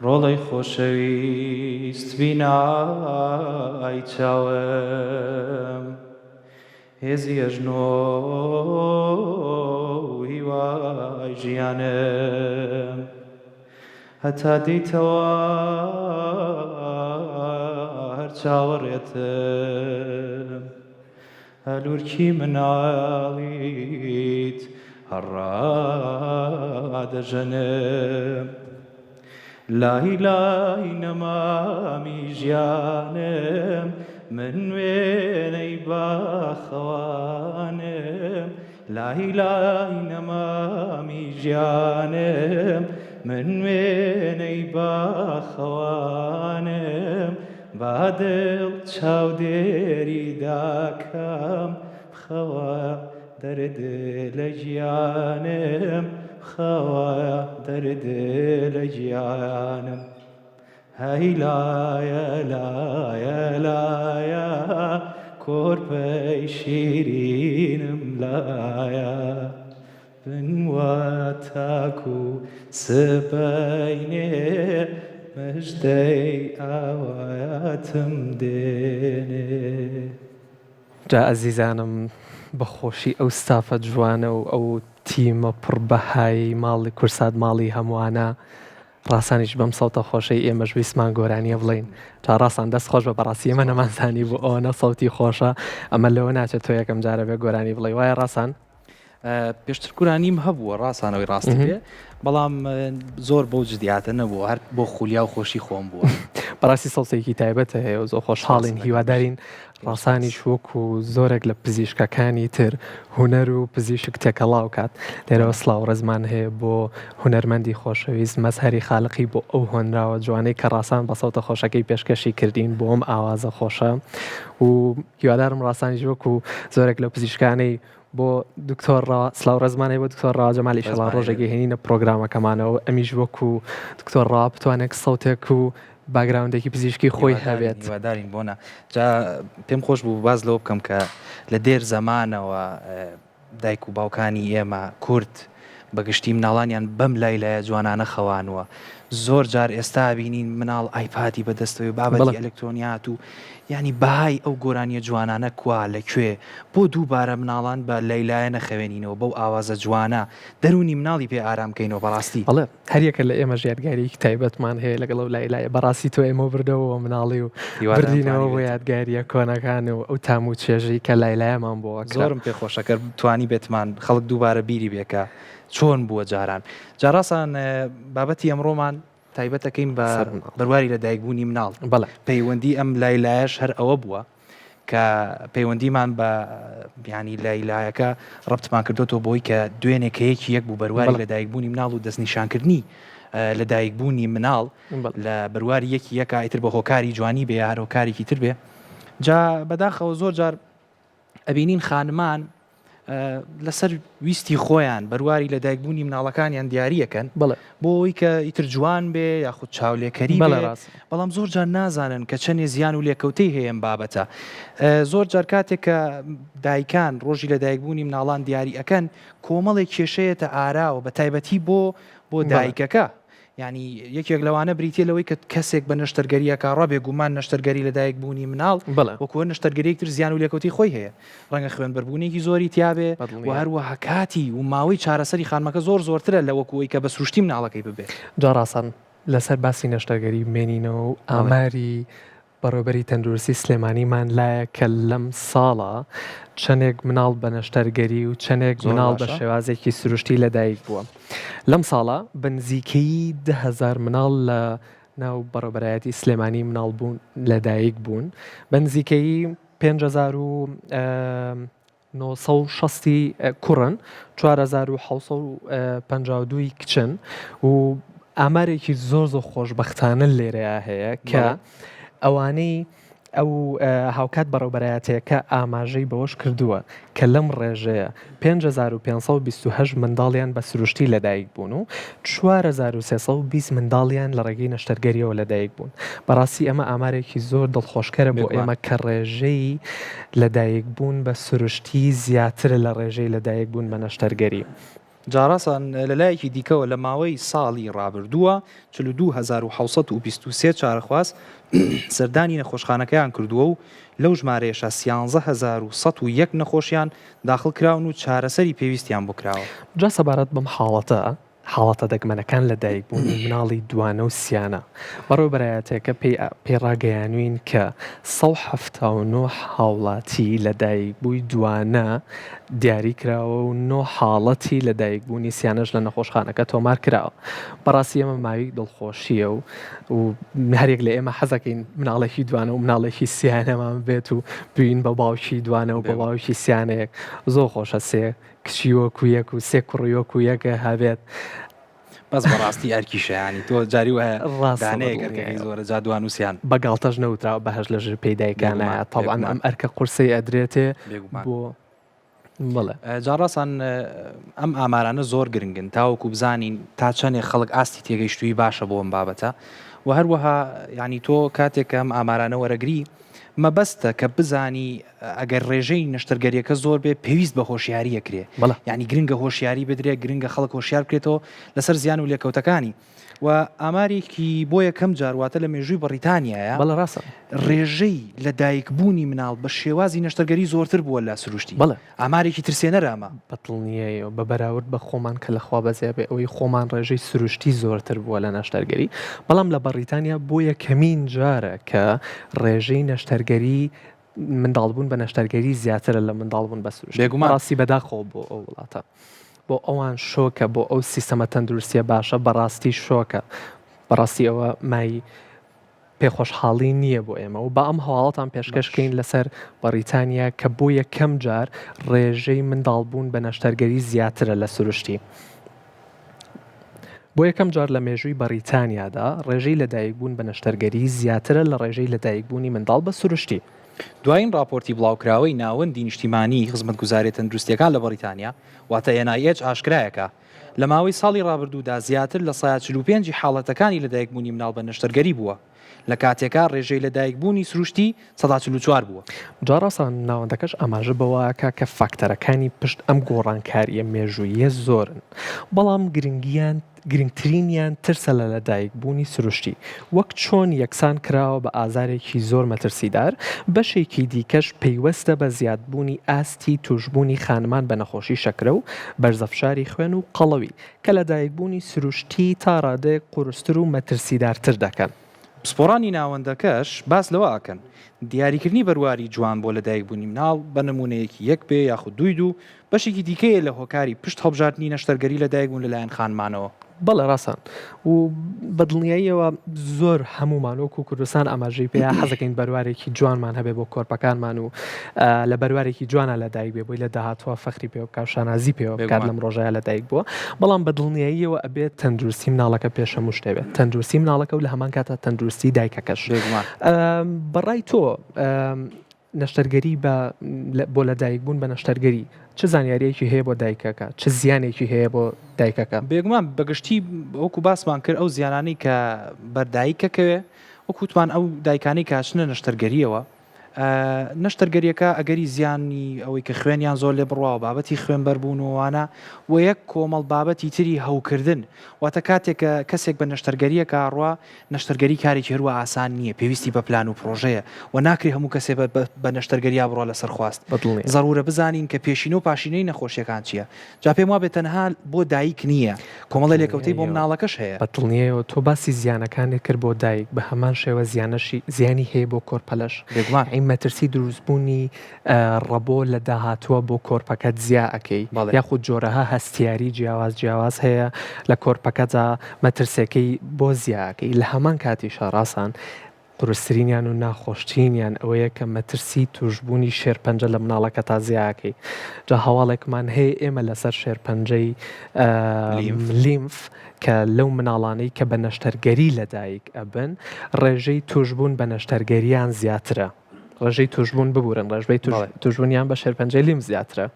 ڕۆڵەی خۆشەویست بینای چاوم هێزی ئەژنۆ و هیوای ژیانم هەتا دێیتەوە هەر چاوەڕێتم. هەلوورکی مناڵیت هەڕادەژەنم لای لای نەمامی ژیانم من وێنەی باخەوانم لای لای نەمامی ژیانم من وێنەی باخەوانم با دڵ چاودێری داکەم بخەوە دەرد لە گیانم بخەوە دەرد لە گیانم هەی لایە لایە لایە کۆرپەی شیرینم لایە بنوە تاکو سبەینێ مژدەی ئاواتم دێنێ. جا ئەزیزانم بە خۆشی ئەو ستافە جوانە و ئەو تیمە پڕ بەهایەی ماڵی کورسات ماڵی هەمووانە ڕاسانیش بەم سەوتە خۆشەی ئێمەش ویستمان گۆرانیە بڵێین جا ڕاسان دەست خۆش بە بەڕاستی ئێمە نەمانزانی بوو ئەوەنە سەوتی خۆشە ئەمە لەوە ناچێت تۆ یەکەم جارە بێ گۆرانی بڵێی وایە ڕاسان؟ پێشتر کورانیم هەبووە ڕاستانەوەی ڕاستی بێ بەڵام زۆر بەو جدیاتە نەبووە هەر بۆ خولیا و خۆشی خۆم بووە. بەڕاستی سەوتێکی تایبەتە هەیە و زۆر خۆشحاڵین هیوادارین ڕاسانیش وەکو زۆرێک لە پزیشکەکانی تر هونەر و پزیشک تێکەڵاو کات لێرەوە سڵاو ڕێزمان هەیە بۆ هونەرمەندی خۆشەویست مەزهەری خالقی بۆ ئەو هۆنراوە جوانەی کە ڕاسان بە سەوتە خۆشەکەی پێشکەشی کردین بۆ ئەم ئاوازە خۆشە و هیوادارم ڕاسانیش وەکو زۆرێک لەو پزیشکانەی بۆ دکتۆر ڕەوا سلاو ڕێزمان هەیە بۆ دکتۆر ڕەوا جەمال ئیشەڵا ڕۆژێک هێنینە پرۆگرامەکەمانەوە ئەمیش وەکو دکتۆر ڕەوا بتوانێت سەوتێک و background ێکی پزیشکی خۆی هەبێت هیوادارین بۆ نا جا پێم خۆش بوو باز لەوە بکەم کە لە دێر زەمانەوە دایک و باوکانی ئێمە کورد بە گشتی مناڵانیان بەم لای لایە جوانانە خەوانووە. زۆر جار ئێستا ئەبینین مناڵ ئایپادی بە دەستەوەی و بابەتی ئەلکترۆنیات و یانی بەهای ئەو گۆرانیە جوانانە کوا لە کوێ؟ بۆ دووبارە مناڵان بە لەیلایە نەخەوێنینەوە بەو ئاوازە جوانە دەروونی مناڵی پێ ئارام کەینەوە بەڕاستی. بەڵێ هەریەکە لە ئێمەش یادگاریەکی تایبەتمان هەیە لەگەڵ ئەو لایلایە بەڕاستی تۆ ئێمەو بردەوە بۆ مناڵی و بردینەوە بۆ یادگاریە کۆنەکان و ئەو تام و چێژەی کە لایلایەمان بۆ ئەکرا. زۆرم پێ خۆشە گەر توانیبێتمان خەڵک دووبارە بیری بێ کە چۆن بووە جاران. جا ڕاسان بابەتی ئەمڕۆمان تایبەت ئەکەین بە بەرواری لە دایکبوونی مناڵ. بەڵێ. پەیوەندی ئەم لایلایەش هەر ئەوە بووە کە پەیوەندیمان بە یانی لایلایەکە ڕەبتمان کردۆتەوە بۆی کە دوێنێ کە یەکی یەک بوو بەرواری لە دایکبوونی مناڵ و دەستنیشانکردنی لە دایکبوونی مناڵ لە بەرواری یەکی یەکە ئیتر بە هۆکاری جوانی بێ یا هەر هۆکارێکی تر بێ جا بەداخەوە زۆر جار ئەبینین خانمان لەسەر ویستی خۆیان بەرواری لە دایکبوونی مناڵەکانیان دیاریەکەن بەڵێ بۆ ئەوەی کە ئیتر جوان بێ یاخود چاولێکەری بەڵێ بێ ڕاستە. بەڵام زۆر جار نازانن کە چەندێ زیان و لێکەوتەی هەیە ئەم بابەتە زۆر جار کاتێک کە دایکان ڕۆژی لە دایکبوونی مناڵان دیاری ئەکەن کۆمەڵێک کێشەیەتە ئاراوە بە تایبەتی بۆ بۆ دایکەکە یانی یەکێک لەوانە بریتیە لەوەی کە کەسێک بە نەشتەرگەریەکە ڕا بێگومان نەشتەرگەری لەدایک بوونی مناڵ بەڵێ وەکو هەر نەشتەرگەریەک تر زیان و لێکەوتەی خۆی هەیە ڕەنگە خوێنبەربوونێکی زۆری تیابێ و بەدڵنیام. هەروەها کاتی و ماوەی چارەسەری خانمەکە زۆر زۆرترە لە وەکو ئەوەی کە بە سروشتی مناڵەکەی ببێ. جا ڕاسان لەسەر باسی نەشتەرگەری بمێنینەوە و بەڵێ. ئاماری بەڕێوبەری تەندروستی سلێمانیمان لایە کە لەم ساڵە چەندێک مناڵ بە نەشتەرگەری و چەندێک زۆر مناڵ بە باشە. شێوازێکی سروشتی لەدایک بووە. لەم ساڵە بە نزیکەیی 10,000 مناڵ لە ناو بەڕێوبەرایەتی سلێمانی مناڵ بوون لەدایک بوون بە نزیکەیی 5960 ی کوڕن 4752 ی کچن و ئامارێکی زۆر زۆر خۆشبەختانە لێرەیا هەیە کە بەڵێ. ئەوانەی ئەو هاوکات بەڕێوبەرایەتیەکە ئاماژەی بەوەش کردووە کە لەم ڕێژەیە 5528 منداڵیان بە سروشتی لەدایک بوون و 4320 منداڵیان لە ڕێگەی نەشتەرگەریەوە لەدایک بوون. بەڕاستی ئەمە ئامارێکی زۆر دڵخۆشکەرە بۆ بێگومان. ئێمە کە ڕێژەی لەدایک بوون بە سروشتی زیاترە لە ڕێژەی لەدایک بوون بە نەشتەرگەری. جاڕاسان لەلایەکی دیکەوە لە ماوەی ساڵی ڕابردووە 42723 چارەخواز سەردانی نەخۆشخانەکەیان کردووە و لەو ژمارەیەشا 13101 نەخۆشیان داخڵ کراون و چارەسەری پێویستیان بۆ کراوە. جا سەبارەت بەم حاڵەتە، حاڵەتە دەگمەنەکان لە دایکبوونی مناڵی دوانە و سیانە، بەڕێوەبەرایەتیەکە پێی پێی ڕاگەیانوین کە 179 هاوڵاتی لە دایکبووی دوانە دیاری کراوە و نۆ حاڵەتی لە دایکبوونی سیانەش لە نەخۆشخانەکە تۆمار کراوە. بەڕاستی ئەمە مایەی دڵخۆشییە و و هەرێک لە ئێمە حەزەکەین مناڵێکی دوانە و مناڵێکی سیانەمان بێت و بووین بە باوکی دوانە و بە باوکی سیانەیەک زۆر خۆشە سێ کچی وەکو یەک و سێ کوڕی وەکو یەکە هەبێت. بەس بەڕاستی ئەرکیشە یانی تۆ جاری وایە دانەیەک ئەرکەکەی زۆرە جا دوان و سیان. بە گاڵتەش نەوتراوە بەهەشت لە ژێر پێی دایکانایە تەبعەن ئەم ئەرکە قورسەی ئەدرێتێ بۆ بەڵێ. جا ڕاستان ئەم ئامارانە زۆر گرنگن تاوەکو بزانین تا چەندێ خەڵک ئاستی تێگەیشتووی باشە بۆ ئەم بابەتە و هەروەها یعنی تۆ کاتێک کە ئەم ئامارانە وەرەگری مەبەستە کە بزانی ئەگەر ڕێژەی نەشتەرگەریەکە زۆر بێ پێویست بە هۆشیاری ئەکرێ بەڵێ. یعنی گرنگە هۆشیاری بدرێ گرنگە خەڵک هۆشیار بکرێتەوە لەسەر زیان و لێکەوتەکانی و ئامارێکی بۆ یەکەم جار واتە لە مێژووی بەڕیتانیایە بەڵێ ڕاستە. ڕێژەی لە دایک بوونی مناڵ بە شێوازی نەشتەرگەری زۆرتر بووە لە سروشتی بەڵێ. ئامارێکی ترسێنەرە ئەمە. بە دڵنیایەوە بە بەراورد بە خۆمان کە لە خوا بەزیا بێ ئەوەی خۆمان ڕێژەی سروشتی زۆرتر بووە لە نەشتەرگەری بەڵام لە بەڕیتانیا بۆ یەکەمین جارە کە ڕێژەی نەشتەرگەری منداڵبوون بە نەشتەرگەری زیاترە لە منداڵبوون بە سروشتی. بێگومان. بەڕاستی بەداخەوە بۆ ئەو وڵاتە. بۆ ئەوان شۆکە، بۆ ئەو سیستەمە تەندروستیە باشە بەڕاستی شۆکە. بەڕاستی ئەوە مای پێخۆشحاڵی نییە بۆ ئێمە و با ئەم هەواڵەتان پێشکەش کەین لەسەر بەڕیتانیا کە بۆ یەکەم جار ڕێژەی منداڵبوون بە نەشتەرگەری زیاترە لە سروشتی. بۆ یەکەم جار لە مێژووی بەڕیتانیادا ڕێژەی لەدایکبوون بە نەشتەرگەری زیاترە لە ڕێژەی لەدایکبوونی منداڵ بە سروشتی. دوایین ڕاپۆرتی بڵاوکراوەی ناوەندی نیشتیمانیی خزمەتگوزارییە تەندروستییەکان لە بەڕیتانیا واتە NIH ئاشکرایەکە، لە ماوەی ساڵی ڕابردوودا زیاتر لە سەیا 45 ی حاڵەتەکانی لەدایکبوونی مناڵ بە نەشتەرگەری بووە. لە کاتێکا ڕێژەی لەدایکبوونی سروشتی 44% بووە. جا ڕاستە ناوەندەکەش ئاماژە بەوە ئەکا کە فاکتەرەکانی پشت ئەم گۆڕانکارییە مێژووییە زۆرن، بەڵام گرنگیان گرنگترینیان ترسە لە لەدایکبوونی سروشتی، وەک چۆن یەکسان کراوە بە ئازارێکی زۆر مەترسیدار، بەشێکی دیکەش پەیوەستە بە زیادبوونی ئاستی تووشبوونی خانمان بە نەخۆشی شەکرە و بەرزەفشاری خوێن و قەڵەوی، کە لەدایکبوونی سروشتی تا ڕادەیەک قورستر و مەترسیدارتر دەکەن. پسپۆڕانی ناوەندەکەش باس لەوە ئەکەن، دیاریکردنی بەرواری جوان بۆ لەدایکبوونی مناڵ بە نموونەیەکی یەک پێ یاخود دووی دوو، بەشێکی دیکەیە لە هۆکاری پشت هەڵبژاردنی نەشتەرگەری لەدایکبوون لەلایەن خانمانەوە. بەڵێ ڕاستە و بە دڵنیاییەوە زۆر هەموومان وەکو کوردستان ئاماژەی پێیا حەزەکەین بەروارێکی جوانمان هەبێ بۆ کۆرپەکانمان و لە بەروارێکی جوانە لە دایک بێ بۆی لە داهاتوە فەخری پێوە بکا و شانازی پێوە بکات لەم ڕۆژەیە لە دایک بووە بەڵام بە دڵنیاییەوە ئەبێت تەندروستی مناڵەکە پێش هەموو شتێ بێت تەندروستی مناڵەکە و لە هەمان کاتا تەندروستی دایکەکەش بەڕای تۆ نەشتەرگەری بە بۆ لەدایکبوون بە نەشتەرگەری چ زانیاریەکی هەیە بۆ دایکەکە چ زیانێکی هەیە بۆ دایکەکە؟ بێگومان بەگشتی وەکو باسمان کرد ئەو زیانانەی کە بەر دایکەکەوێ وەکو وتمان ئەو دایکانەی کە ئەچنە نەشتەرگەریەوە نەشتەرگەریەکە ئەگەری زیانی ئەوەی کە خوێنیان زۆر لێ بڕواوە بابەتی خوێنبەربوون و ئەوانە و یەک کۆمەڵ بابەتی تری هەوکردن واتە کاتێک کە کەسێک بە نەشتەرگەریەکە ئەڕوا نەشتەرگەری کارێکی هەروا ئاسان نییە پێویستی بە پلان و پڕۆژەیە و ناکرێ هەموو کەسێ بە بە نەشتەرگەریا بڕوا لەسەر خواست بەدڵنیام. زەڕوورە بزانین کە پێشینە و پاشینەی نەخۆشیەکان چییە جا پێم وابێ تەنها بۆ دایک نییە کۆمەڵێ لێکەوتەی بۆ بەدڵنیاییەوە مناڵەکەش هەیە. بەدڵنیایەوە تۆ باسی زیانەکانت کرد بۆ دایک بە هەمان شێوە زیانەشی زیانی هەیە بۆ کۆرپەلەش بێگومان. یەعنی مەترسی دروستبوونی ڕەبۆ لە داهاتووە بۆ کۆرپەکەت زیا ئەکەی بەڵێ. یاخود جۆرەها هەستیاری جیاواز جیاواز هەیە لە کۆرپەکەدا مەترسیەکەی بۆ زیا ئەکەی لە هەمان کاتیشا ڕاسان قورسترینیان و ناخۆشترینیان ئەوەیە کە مەترسی توشبوونی شێرپەنجە لە مناڵەکەتا زیا ئەکەی جا هەواڵێکمان هەیە ئێمە لەسەر شێرپەنجەی لیمف. لیمف کە لەو مناڵانەی کە بە نەشتەرگەری لەدایک ئەبن ڕێژەی توشبوون بە نەشتەرگەریان زیاترە. ڕێژەی توشبوون ببورن ڕێژەی توشبوونیان بە شێرپەنجەی لیم زیاترە.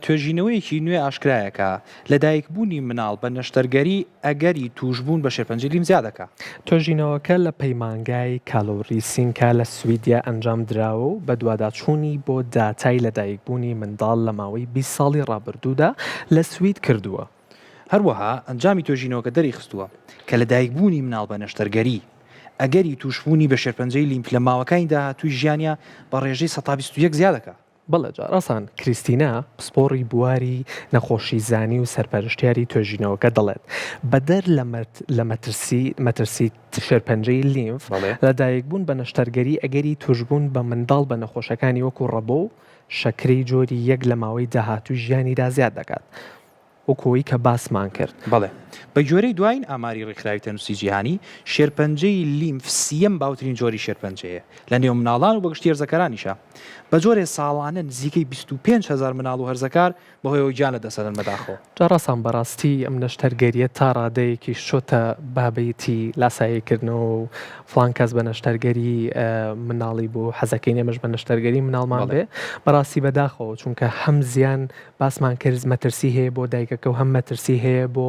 توێژینەوەیەکی نوێ ئاشکرایەکە، لەدایکبوونی مناڵ بە نەشتەرگەری ئەگەری توشبوون بە شێرپەنجەی لیم زیادەکا. توێژینەوەکە لە پەیمانگای کالۆریسینکا لە سویدیا ئەنجام دراوە و بەدواداچوونی بۆ داتای لەدایکبوونی منداڵ لە ماوەی 20 ساڵی ڕابردوودا لە سوید کردووە. هەروەها ئەنجامی توێژینەوەکە دەریخستووە کە لەدایکبوونی مناڵ بە نەشتەرگەری، ئەگەری تووشبوونی بە شێرپەنجەی لیمف لە ماوەکانی داهاتووی ژیانیا بە ڕێژەی 21% زیاد دەکات. بەڵێ جا ڕاسان کریستینا پسپۆڕی بواری نەخۆشیزانی و سەرپەرشتیاری توێژینەوەکە دەڵێت، بەدەر لە مەترسی مەترسی شێرپەنجەی لیمف، لەدایکبوون بە نەشتەرگەری ئەگەری تووشبوون بە منداڵ بە نەخۆشەکانی وەکو ڕەبۆ و شەکرەی جۆری یەک لە ماوەی داهاتووی ژیانیدا زیاد دەکات. وەکو ئەوەی کە باسمان کرد. بەڵێ. بە گوێرەی دوایین ئاماری ڕێکخراوی تەندروستی جیهانی، شێرپەنجەی لیمف سییەم باوترین جۆری شێرپەنجەیە لە نێو مناڵان و بەگشتی هەرزەکارانیشە. بە جۆرێ ساڵانە نزیکەی 25 هەزار مناڵ و هەرزەکار بەهۆیەوە گیان لەدەست دەدەن بەداخەوە. جا ڕاستان بەڕاستی ئەم نەشتەرگەریە تا ڕادەیەکیش چۆتە بابەتی لاسایی کردنەوە و فڵان کەس بە نەشتەرگەری مناڵی بوو حەزەکەین ئێمەش بە نەشتەرگەری مناڵمان بێ بەڕاستی بەداخەوە چونکە هەم زیان باسمان کرد مەترسی هەیە بۆ دایکەکە و هەم مەترسی هەیە بۆ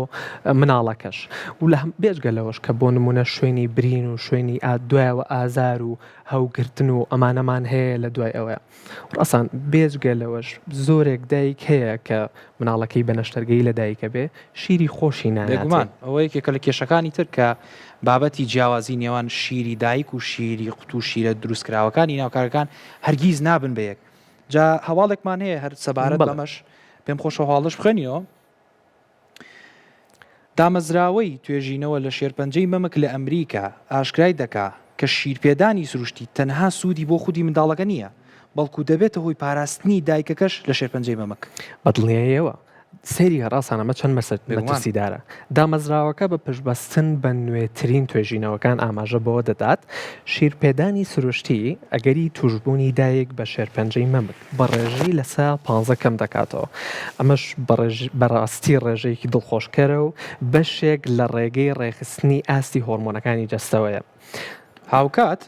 مناڵەکەش و لە بێجگە لەوەش کە بۆ نمونە شوێنی برین و شوێنی دوایەوە ئازار و هەوگرتن و ئەمانەمان هەیە لە دوای ئەوەیە ڕاستان بێجگە لەوەش زۆرێک دایک هەیە کە مناڵەکەی بە نەشتەرگەی لە دایکە بێ شیری خۆشی نایاتێ. بێگومان ئەوە یەکێکە لە کێشەکانی تر کە بابەتی جیاوازی نێوان شیری دایک و شیری قوتو و شیرە دروستکراوەکانی ناو کارگەکان هەرگیز نابن بە یەک. جا هەواڵێکمان هەیە هەر سەبارەت بەمەش پێم خۆشە هەواڵش بخوێنینەوە. دامەزراوەی توێژینەوە لە شێرپەنجەی مەمک لە ئەمریکا ئاشکرای دەکا کە شیرپێدانی سروشتی تەنها سوودی بۆ خودی منداڵەکە نییە، بەڵکو دەبێتە هۆی پاراستنی دایکەکەش لە شێرپەنجەی مەمک. بەدڵنیاییەوە سەیری ڕاسان ئەمە چەند مەترسیدارە. دامەزراوەکە بە پشتبەستن بە نوێترین توێژینەوەکان ئاماژە بەوە دەدات، شیرپێدانی سروشتی ئەگەری تووشبوونی دایک بە شێرپەنجەی مەمک بە ڕێژەی 15% کەم دەکاتەوە، ئەمەش بەڕاستی ڕێژەیەکی دڵخۆشکەرە و بەشێک لە ڕێگەی ڕێکخستنی ئاستی هۆرمۆنەکانی جەستەوەیە. هاوکات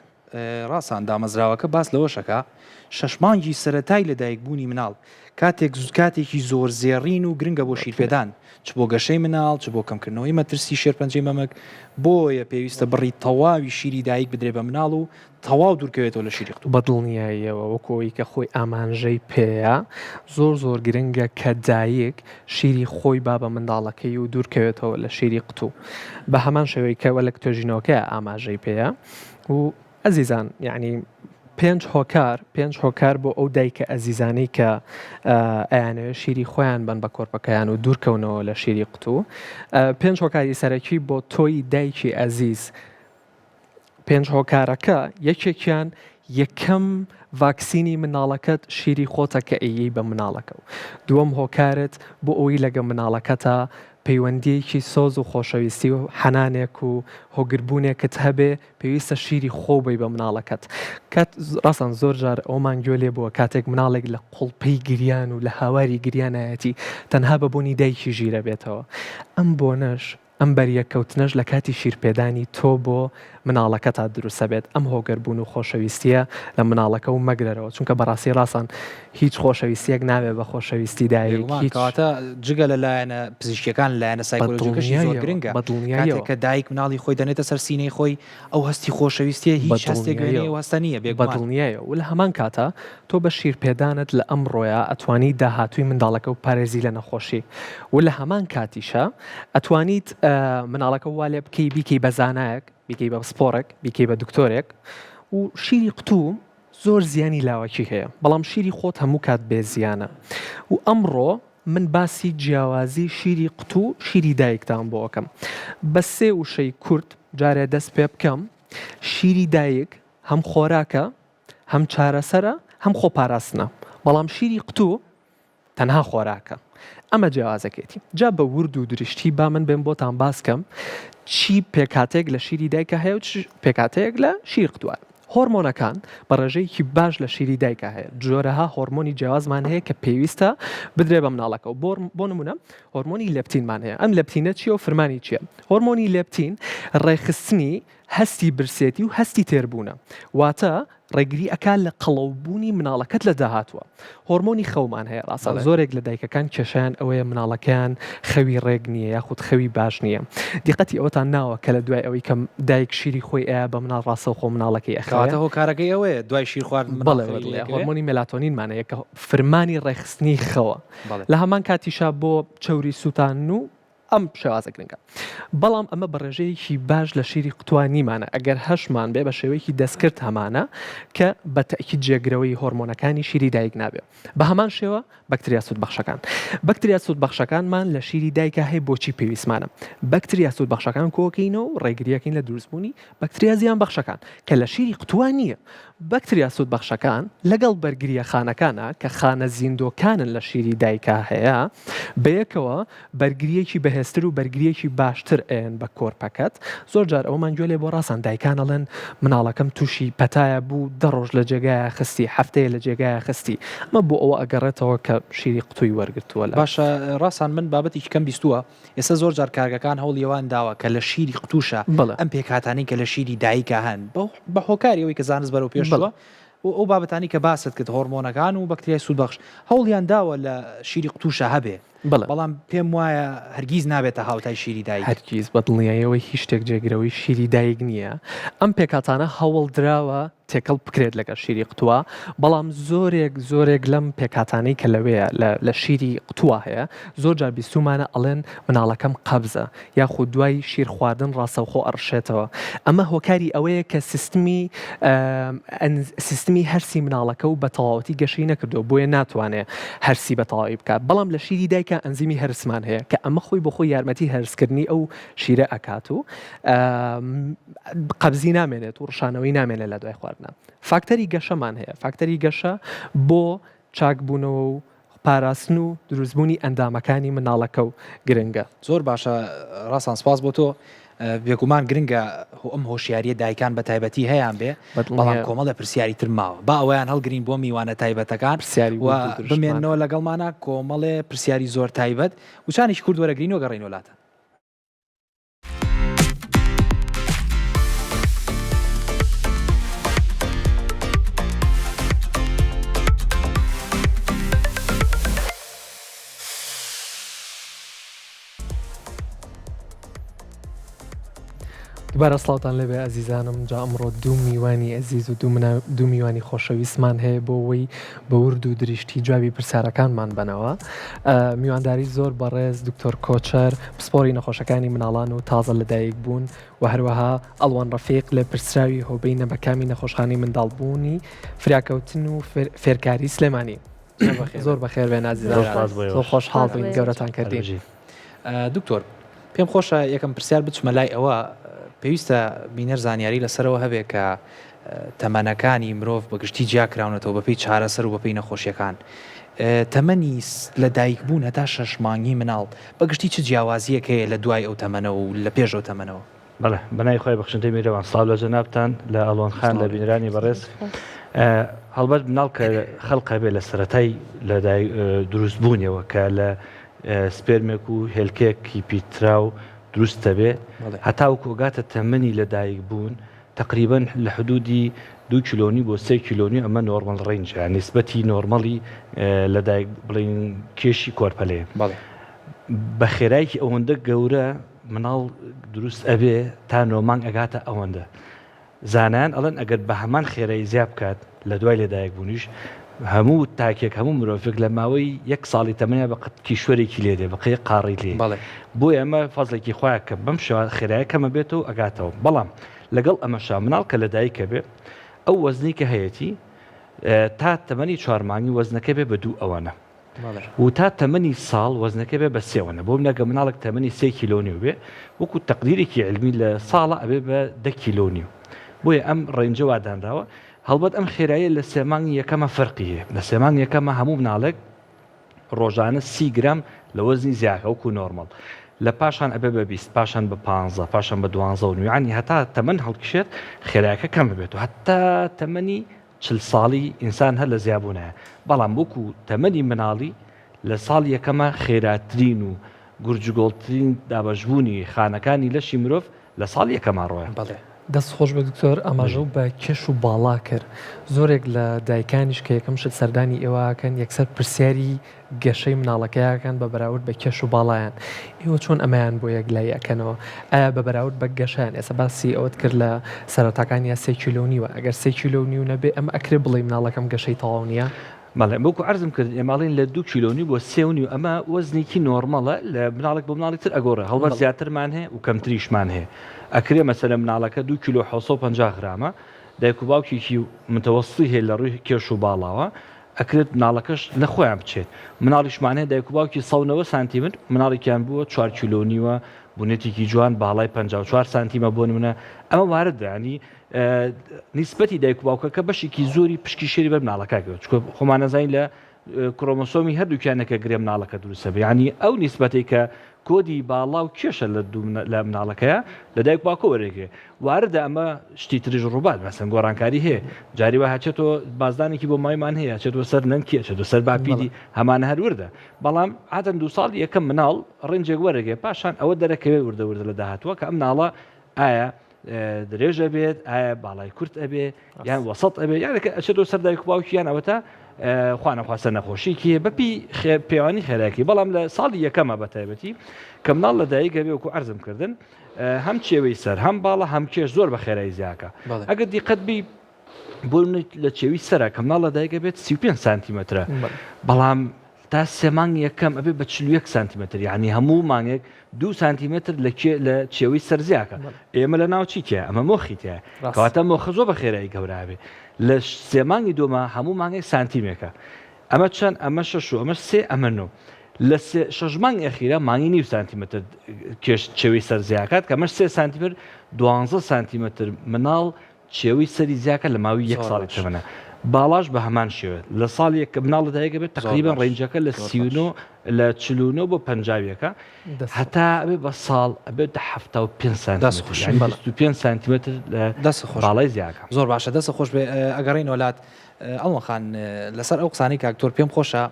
ڕاسان دامەزراوەکە باس لەوەشەکا، شەش مانگی سەرەتای لەدایکبوونی مناڵ کاتێک کاتێکی زۆر زێڕین و گرنگە بۆ شیرپێدان، چ بۆ گەشەی مناڵ، چ بۆ کەمکردنەوەی مەترسی شێرپەنجەی مەمک، بۆیە پێویستە بڕی تەواوی شیری دایک بدرێت بە مناڵ و تەواو دوورکەوێتەوە لە شیری قوتوو. بەدڵنیاییەوە وەکو ئەوەی کە خۆی ئامانژەی پێیە، زۆر زۆر گرنگە کە دایک شیری خۆی با بە منداڵەکەی و دوورکەوێتەوە لە شیری قوتوو، بە هەمان شێوەی کە وەک توێژینەوەکەیا ئاماژەی پێیە. و ئەزیزان یعنی پێنج هۆکار پێنج هۆکار بۆ ئەو دایکە ئەزیزانەی کە ئەیانەوێت شیری خۆیان بن بە کۆرپەکەیان و دوورکەونەوە لە شیری قوتوو پێنج هۆکاری سەرەکی بۆ تۆی دایکی ئەزیز پێنج هۆکارەکە یەکێکیان یەکەم ڤاکسینی مناڵەکەت شیری خۆتە کە ئەیەی بە مناڵەکە و دووەم هۆکارت بۆ ئەوەی لەگە مناڵەکەتە پەیوەندییەکی سۆز و خۆشەویستی و حەنانێک و هۆگربوونێکت هەبێ، پێویستە شیری خۆو بەی بە مناڵەکەت. کات ڕاستان زۆر جار ئەوەمان گوێ لێ بووە کاتێک مناڵێک لە قوڵپەی گریان و لە هاواری گریانایەتی تەنها بە بۆنی دایکی ژیرە بێتەوە. ئەم بۆنەش ئەم بەریەککەوتنەش لە کاتی شیرپێدانی تۆ بۆ مناڵەکەتا دروستەبێت ئەم هۆگربوون و خۆشەویستیە لە مناڵەکە و مەگرەرەوە چونکە بەڕاستی ڕاسان هیچ خۆشەویستیەک نابێ بە خۆشەویستی دایک بێگومان هیچ کەواتە جگە لە لایەنە پزیشکیەکان لایەنە سایکۆلۆژیەکەشی زۆر بەدڵنیایەوە گرنگە بەدڵنیایەوە کاتێک کە دایک مناڵی خۆی دەنێتە سەر سینەی خۆی ئەو هەستی خۆشەویستیە هیچ هەستێک وێنەی بەدڵنیایەوە ئەو هەستە نییە بێگومان. بەدڵنیایەوە و لە هەمان کاتا تۆ بە شیرپێدانت لە ئەمڕۆیا ئەتوانی داهاتووی منداڵەکە بپارێزی لە نەخۆشی و لە هەمان کاتیشا ئەتوانیت مناڵەکە وا لێ بکەی بیکەی بە زانایەک بیکەی بە پسپۆڕێک بیکەی بە دکتۆرێک و شیری قوتوو زۆر زیانی لاوەکی هەیە بەڵام شیری خۆت هەموو کات بێ زیانە و ئەمڕۆ من باسی جیاوازی شیری قوتوو شیری دایکتان بۆ ئەکەم بە سێ وشەی کورت جارێ دەست پێ بکەم شیری دایک هەم خۆراکە هەم چارەسەرە هەم خۆپاراستنە بەڵام شیری قوتوو تەنها خۆراکە ئەمە جیاوازەکەیەتی جا بە ورد و درشتی با من بێم بۆتان باس کەم چی پێکهاتەیەک لە شیری دایکە هەیە و چ پێکهاتەیەک لە شیری قوتووە هۆرمۆنەکان بە ڕێژەیەکی باش لە شیری دایکە هەیە جۆرەها هۆرمۆنی جیاوازمان هەیە کە پێویستە بدرێ بە مناڵەکە و بۆ نمونە هۆرمۆنی لەپتینمان هەیە ئەم لەپتینە چییە و فرمانی چییە هۆرمۆنی لەپتین ڕێکخستنی. هەستی برسێتی و هەستی تێربوونە واتە ڕێگری ئەکا لە قەڵەوبوونی مناڵەکەت لە داهاتووە. هۆرمۆنی خەومان هەیە ڕاستە زۆرێک لە دایکەکان کێشەیان ئەوەیە مناڵەکەیان خەوی ڕێک نییە یاخود خەوی باش نییە دیقەتی ئەوەتان ناوە کە لە دوای ئەوەی کە دایک شیری خۆی ئەیا بە مناڵ ڕاستەوخۆ مناڵەکەی ئەخەوێ. کەواتە هۆکارەکەی ئەوەیە دوای شیر خواردن مناڵ بەڵێ خەوی بەڵێ لێ ئەکەوێ؟ هۆرمۆنی مێلاتۆنینمان هەیە کە فرمانی ڕێکخستنی خەوە بەڵێ. لە هەمان کاتیشا بۆ چەوری سووتاندن و ئەم شێوازە گرنگە بەڵام ئەمە بە ڕێژەیەکی باش لە شیری قوتووە نیمانە ئەگەر هەشمان بێ بە شێوەیەکی دەستکرد هەمانە کە بە تەئکید جێگرەوەی هۆرمۆنەکانی شیری دایک نابێ بە هەمان شێوە بەکتریا سوودبەخشەکان بەکتریا سوودبەخشەکانمان لە شیری دایکا هەیە بۆچی پێویستمانە بەکتریا سوودبەخشەکان کۆکەینەوە و ڕێگریەکەین لە دروستبوونی بەکتریا زیانبەخشەکان کە لە شیری قوتووە نییە بەکتریا سوودبەخشەکان لەگەڵ بەرگرییە خانەکانا کە خانە زیندۆکانن لە شیری دایکا هەیە بەیەکەوە بەرگرییەکی بەهێزتر و بەرگرییەکی باشتر ئەیەن بە کۆرپەکەت زۆر جار ئەوەمان گوێ لێ بۆ ڕاسان دایکان ئەڵێن مناڵەکەم تووشی پەتایە بوو دە ڕۆژ لە جێگایە خستی هەفتەیە لە جێگایە خستی ئەمە بۆ ئەوە ئەگەڕێتەوە کە شیری قوتووی وەرگرتووە لە باشە ڕاسان من بابەتێکی کەم بیستووە ئێستا زۆر جار کارگەکان هەوڵی ئەوان داوە کە لە شیری قوتوشە ئەم پێکهاتانەی کە لە شیری دایکا هەن بە هۆکاری ئەوەی کە زانست بەرەو پێش چووە و ئەو بابەتانەی کە باست کرد هۆرمۆنەکان و بەکتریای سوودبەخش هەوڵیان داوە لە شیری قوتوشە هەبێ بەڵام پێم وایە هەرگیز نابێتە هاوتای شیری دایک. هەرگیز بە دڵنیاییەوە هیچ شتێک جێگرەوەی شیری دایک نییە ئەم پێکهاتانە هەوڵدراوە تێکەڵ بکرێت لەگەڵ شیری قوتووە، بەڵام زۆرێک زۆرێک لەم پێکهاتانەی کە لەوێیە لە لە شیری قوتووە هەیە زۆر جار بیستوومانە ئەڵێن مناڵەکەم قەبزە یاخود دوای شیر خواردن ڕاستەوخۆ ئەڕشێتەوە ئەمە هۆکاری ئەوەیە کە سیستمی سیستمی هەرسی مناڵەکە و بە تەواوەتی گەشەی نەکردووە بۆیە ناتوانێ هەرسی بە تەواوی بکات بەڵام لە شیری دایکا ئەنزیمی هەرسمان هەیە کە ئەمە خۆی بۆ خۆی یارمەتی هەرسکردنی ئەو شیرە ئەکات و قەبزی نامێنێت و ڕشانەوەی نامێنێت لە دوای خواردنە فاکتەری گەشەمان هەیە فاکتەری گەشە بۆ چاکبوونەوە و پاراستن و دروستبوونی ئەندامەکانی منداڵەکە و گرنگە. زۆر باشە ڕاستان سپاس بۆ تۆ بێگومان گرنگە ئەم هۆشیاریە دایکان بە تایبەتی هەیان بێ بەڵام کۆمەڵە پرسیاری تر ماوە با ئەویان هەڵگرین بۆ میوانە تایبەتەکان پرسیاری و بمێنەوە لەگەڵمانە کۆمەڵێ پرسیاری زۆر تایبەت وچانێکی کورد وەرەگرین و گەڕینەوە لاتان. دوبارە سڵاوتان لێبێ ئەزیزانم جا ئەمڕۆ دوو میوانی ئەزیز و دوو میوانی خۆشەویستمان هەیە بۆ ئەوەی بە ورد و درشتی جوابی پرسیارەکانمان بەنەوە میوانداری زۆر بەڕێز دکتۆر کۆچەر پسپۆری نەخۆشەکانی مناڵان و تازە لەدایک بوون و هەروەها ئەڵوەن ڕەفیق لێپرسراوی هۆبەی نەبەکامی نەخۆشخانەی منداڵبوونی فریاکەوتن و فێرکاری سلێمانی زۆر بەخێر بێن ئازیزان زۆر خۆشحاڵ بووین گەورەتان کردین. دکتۆر پێم خۆشە یەکەم پرسیار بچمە لای ئەوە پێویستە بینەر زانیاری لەسەرەوە هەبێ کە تەمەنەکانی مرۆڤ بە گشتی جیا کراونەتەوە بەپێی چارەسەر و بەپێی نەخۆشیەکان تەمەنی لە دایک بوون هەتا شەش مانگی مناڵ بە گشتی چ جیاوازیەک هەیە لە دوای ئەو تەمەنەوە و لە پێش ئەو تەمەنەوە؟ بەڵێ بەناوی خوای بەخشندەی میرەبان سڵاو لە جەنابتان لە ئەڵوەن خان لە بینەرانی بەڕێز هەڵبەت مناڵ کە خەڵق هەبێ لە سەرەتای لە دروست بوونیەوە کە لە سپێرمێک و هێلکەیەکی پیتراو دروست دەبێ هەتاوەکو ئەگاتە تەمەنی لەدایک بوون تەقریبەن لە حدودی دوو کیلۆ نیو بۆ سێ کیلۆ نیو ئەمە normal range ە نیسبەتی normal ی لەدایک بڵێین کێشی کۆرپەلەیە بە خێرایەکی ئەوەندە گەورە مناڵ دروست ئەبێ تا نۆ مانگ ئەگاتە ئەوەندە زانایان ئەڵێن ئەگەر بە هەمان خێرایی زیا بکات لە دوای لەدایک بوونیش هەموو تاکێک هەموو مرۆڤێک لە ماوەی یەک ساڵی تەمەنیا بە قەد کیشوەرێکی لێ دێ بە قەی قاڕی لێ بەڵێ. بۆیە ئەمە فەزڵێکی خوایە کە بەم شێوە خێرایە کەمە بێتەوە ئەگاتەوە بەڵام لەگەڵ ئەمەشا مناڵ کە لەدایک ئەبێ ئەو وەزنەی کە هەیەتی تا تەمەنی چوار مانگی وەزنەکە بێ بە دوو ئەوەنە و تا تەمەنی ساڵ وەزنەکە بێ بە سێ ئەوەنە بۆ منە گە مناڵێک تەمەنی سێ کیلۆ نیو بێ وەکو تەقدیرێکی عیلمی لە ساڵە ئەبێ بە دە کیلۆ نیو بۆیە ئەم range ە وا دانراوە هەڵبەت ئەم خێراییە لە سێ مانگی یەکەمە فەرقی هەیە لە سێ مانگی یەکەمە هەموو مناڵێک ڕۆژانە سی گرام لە وەزنی زیاکە وەکو normal لە پاشان ئەبێ بە 20 پاشان بە 15 پاشان بە دوانزە و نیو هەتا تەمەن هەڵکشێت خێراکە کەم ببێت و هەتا تەمەنی 40 ساڵی ئینسان هەر لە زیابوونایە بەڵام وەکو تەمەنی مناڵی لە ساڵی یەکەمە خێراترین و گورجوگۆڵترین دابەشبوونی خانەکانی لەشی مرۆڤ لە ساڵی یەکەما ڕۆیە. بەڵێ. دەست خۆش بێت دکتۆر ئاماژەو بە کێش و باڵا کرد زۆرێک لە دایکانیش کە یەکەم شت سەردانی ئێوە ئەکەن یەکسەر پرسیاری گەشەی مناڵەکەیان بە بەراورد بە کێش و باڵایان ئێوە چۆن ئەمەیان بۆ یەکلایی ئەکەنەوە ئایا بە بەراورد بە گەشەیان ئێستا باسی ئەوەت کرد لە سەرەتاکان یا سێ کیلۆ نیوە ئەگەر سێ کیلۆ نیو نەبێ ئەمە ئەکرێ بڵێی مناڵەکەم گەشەی تەواو نییە؟ بەڵێ وەکو عەرزم کرد ئێمە ئەڵێین لە دوو کیلۆ نیو بۆ سێ و نیو ئەمە وەزنێکی نۆرمەڵە لە مناڵێک بۆ مناڵی تر ئەگۆڕێ هەڵبەت زیاترمان هەیە و کەمتریشمان هەیە ئەکرێ مەسەلەن مناڵەکە دوو کیلۆ 750 غرامە دایک و باوکێکی متەوەستی هەیە لە ڕووی کێش و باڵاوە ئەکرێت مناڵەکەش لە خۆیان بچێت مناڵیشمان هەیە دایک و باوکی 190 سانتیمتر مناڵێکیان بووە 4 کیلۆ نیوە بونێتێکی جوان باڵای 54 سانتیمە بۆ نمونە ئەمە واردە ینی نیسبەتی دایک و باوکەکە بەشێکی زۆری پشکی شێری بەر مناڵەکە گەوت چکە خۆمان نەزانین لە کرۆمۆسۆمی هەردووکیانەکە گرێ مناڵەکە دروستە بیانی ئەو نیسبەتەی کە کۆدی باڵا و کێشە لە دوو لە مناڵەکەیە لە دایک باوکە وەرەگرێ واردە ئەمە شتی تریش ڕووبات مەسەن گۆڕانکاری هەیە جاری وا هەچێتەوە بازدانێکی بۆ مایمان هەیە چێتەوە سەر نەنکی ئەچێتەوە سەر باپیری هەمان هەر وردە بەڵام عادەن دوو ساڵ یەکەم مناڵ ڕنجێک وەرەگێ پاشان ئەوە دەرەکەوێت وردە وردە لە داهاتووە کە ئەم مناڵە ئایا درێژ ئەبێت ئایا باڵای کورت ئەبێ یان وەسەت ئەبێ یانەکە ئەچێتەوە سەر دایک و باوکی یان ئەوەتا خوانەخواستە نەخۆشیکی بەپی پێوانی خێراکی بەڵام لە ساڵی یەکەمە بە تایبەتی کە مناڵ لە دایک ئەبێ وەکو عەرزم کردن هەم چێوەی سەر هەم باڵە هەم کێش زۆر بە خێرایی زیاکە ئەگەر دیقەت بی بۆ لە چێوی سەرە کە مناڵ لە دایک ئەبێت 35 سانتیمەترە بەڵام تا سێ مانگ یەکەم ئەبێ بە 41 سانتیمەتر یعنی هەموو مانگێک دو سانتیمەتر لە کێ لە چێوەی سەر زیاکە ئێمە لە ناو چی تیا ئەمە مۆخی تیا کەواتە مۆخە زۆر بە خێرایی گەورابێ لە سێ مانگی دووەما هەموو مانگێک سانتیمێکە ئەمە چەند ئەمە شەش و ئەمە سێ ئەمە نۆ لە سێ شەش مانگ ئەخیرە مانگی نیو سانتیمەتر کێش چێوەی سەر زیاکات کە ئەمەش سێ سانتیمەتر دوانزە سانتیمەتر مناڵ چێوەی سەری زیاکە لە ماوەی یەک ساڵی تەمەنە باڵاش بە هەمان شێوە لە ساڵی یەک کە مناڵ لە دایک بێت تقریبا range ەکە لە 39 لە 49 بۆ 50 هەتا ئەبێ بە ساڵ ئەبێت 75 سانتیمەتر 25 سانتیمەتر لە دەست خۆش باڵای زیاکە زۆر باشە دەست خۆش بێ ئەگەڕین وەلات ئەڵمە خان لەسەر ئەو قسانەی کاکتۆر پێم خۆشە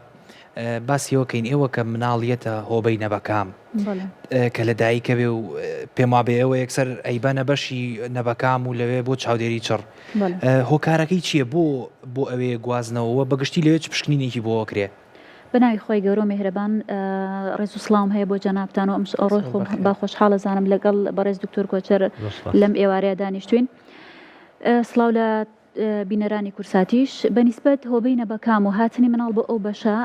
باسی ئەوە کەین ئێوە کە مناڵ یەتە هۆبەی نەبەکام کە لە دایکە بێ و پێم وابێ ئێوە یەکسەر ئەیبەنە بەشی نەبەکام و لەوێ بۆ چاودێری چڕ هۆکارەکەی چییە بۆ بۆ ئەوێ گوازنەوە بەگشتی لەوێ چ پشکنینێکی بۆ ئەکرێ؟ بە ناوی خوای گەورە و میهرەبان ڕێز و سڵاوم هەیە بۆ جەنابتان و ئەم ڕۆی خۆم بە خۆشحاڵ ئەزانم لەگەڵ بەڕێز دکتۆر کۆچەر لەم ئێوارەیە دانیشتوین سڵاو لە بینەرانی کورساتیش بە نیسبەت هۆبەی نەبەکام و هاتنی مناڵ بۆ ئەو بەشە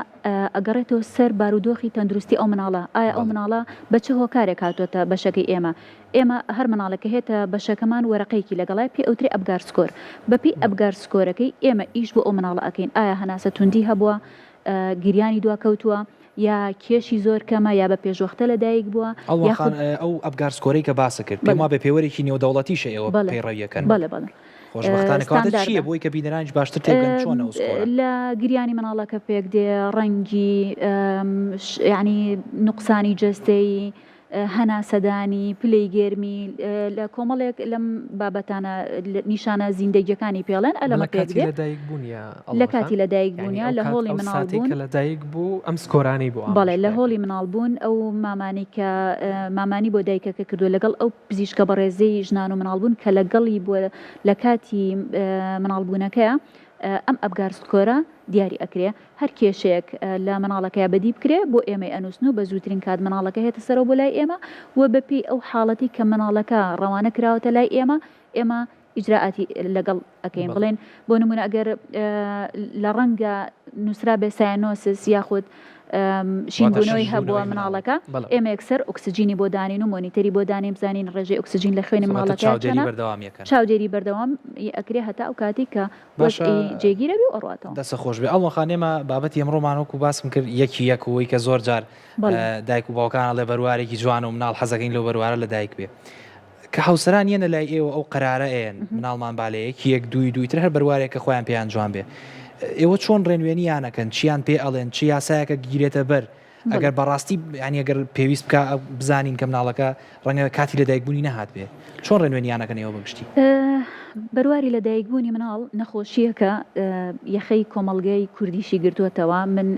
ئەگەڕێتەوە سەر بارودۆخی تەندروستی ئەو مناڵە ئایا ئەو مناڵە بە چ هۆکارێک هاتۆتە بەشەکەی ئێمە ئێمە هەر مناڵێک کە هێتە بەشەکەمان وەرەقەیەکی لەگەڵای پێ ئەوترێ APGAR score بەپێی APGAR score ەکەی ئێمە ئیش بۆ ئەو مناڵە ئەکەین ئایا هەناسە توندی هەبووە گریانی دواکەوتووە یا کێشی زۆر کەمە یا بە پێشوەختە لەدایک بووە ئەڵوەن خان ئەو APGAR score ەی کە باست کرد پێم وابێ پێوەرێکی نێودەوڵەتیشە ئێوە پەیڕەوی ئەکەن. بەڵێ بەڵێ. خۆشبەختانە کەواتە چییە بۆی کە بینەرانیش باشتر تێبگەن چۆنە ئەو score ە؟ لە گریانی مناڵەکە پێک دێ ڕەنگی یانی نوقسانی جەستەیی هەناسەدانی، پلەی گەرمی، لە کۆمەڵێک لەم بابەتانە نیشانە زیندەگیەکانی پێڵێن ئەلەمە لە کاتی لەدایک بوون یا لە کاتی لەدایک بوون یا لە هۆڵی مناڵ بوون کە لەدایک بوو ئەم score انەی بۆ بەڵێ لە هۆڵی مناڵ بوون ئەو مامانی کە مامانی بۆ دایکەکە کردووە لەگەڵ ئەو پزیشکە بەڕێزەی ژنان و مناڵ بوون کە لەگەڵی بووە لە کاتی مناڵ بوونەکەیە ئەم APGAR score ە دیاری ئەکرێ هەر کێشەیەک لە مناڵەکەیا بەدی بکرێ بۆ ئێمەی ئەنووسن و بە زووترین کات مناڵەکە هێتە سەرەوە بۆ لای ئێمە و بە پێی ئەو حاڵەتی کە مناڵەکە ڕەوانە کراوەتە لای ئێمە ئێمە ئیجرائاتی لەگەڵ ئەکەین بڵێن بۆ نمونە ئەگەر لە ڕەنگە نووسرابێ cyanosis یاخود شینبوونەوەی هەبووە مناڵەکە ئێمە یەکسەر ئۆکسجینی بۆ دانین و مۆنیتەری بۆ دانین بزانین ڕێژەی ئۆکسجین لە خوێنی مناڵەکە چاودێری بەردەوام یەکەن چاودێری بەردەوام ئەکرێ هەتا ئەو کاتی کە باشە وەزعی جێگیرە بێ و ئەڕواتەوە. دەست خۆش بێ ئەڵمە خان ئێمە بابەتی ئەمڕۆمان وەکو باسم کرد یەکی یەک وەی کە زۆر جار دایک و باوکان ئەڵێ بەروارێکی جوانە و مناڵ حەزەکەین لەو بەروارە لە دایک بێ کە هاوسەران یەنە لای ئێوە ئەو قەرارە ئەیەن مناڵمان با لە یەکی یەک دووی دووی تر هەر بەروارێک کە خۆیان پێیان جوان بێ ئێوە چۆن ڕێنوێنیان ئەکەن چیان پێ ئەڵێن چ یاسایەکە گیرێتە بەر؟ ئەگەر بەڕاستی ینی ئەگەر پێویست بکە بزانین کە مناڵەکە ڕەنگە کاتی لەدایکبوونی نەهات بێ چۆن ڕێنوێنیانەکەن ئێوە بەگشتی؟ بەرواری لەدایکبوونی مناڵ نەخۆشییەکە یەخەی کۆمەڵگەی کوردیشی گرتووەتەوە، من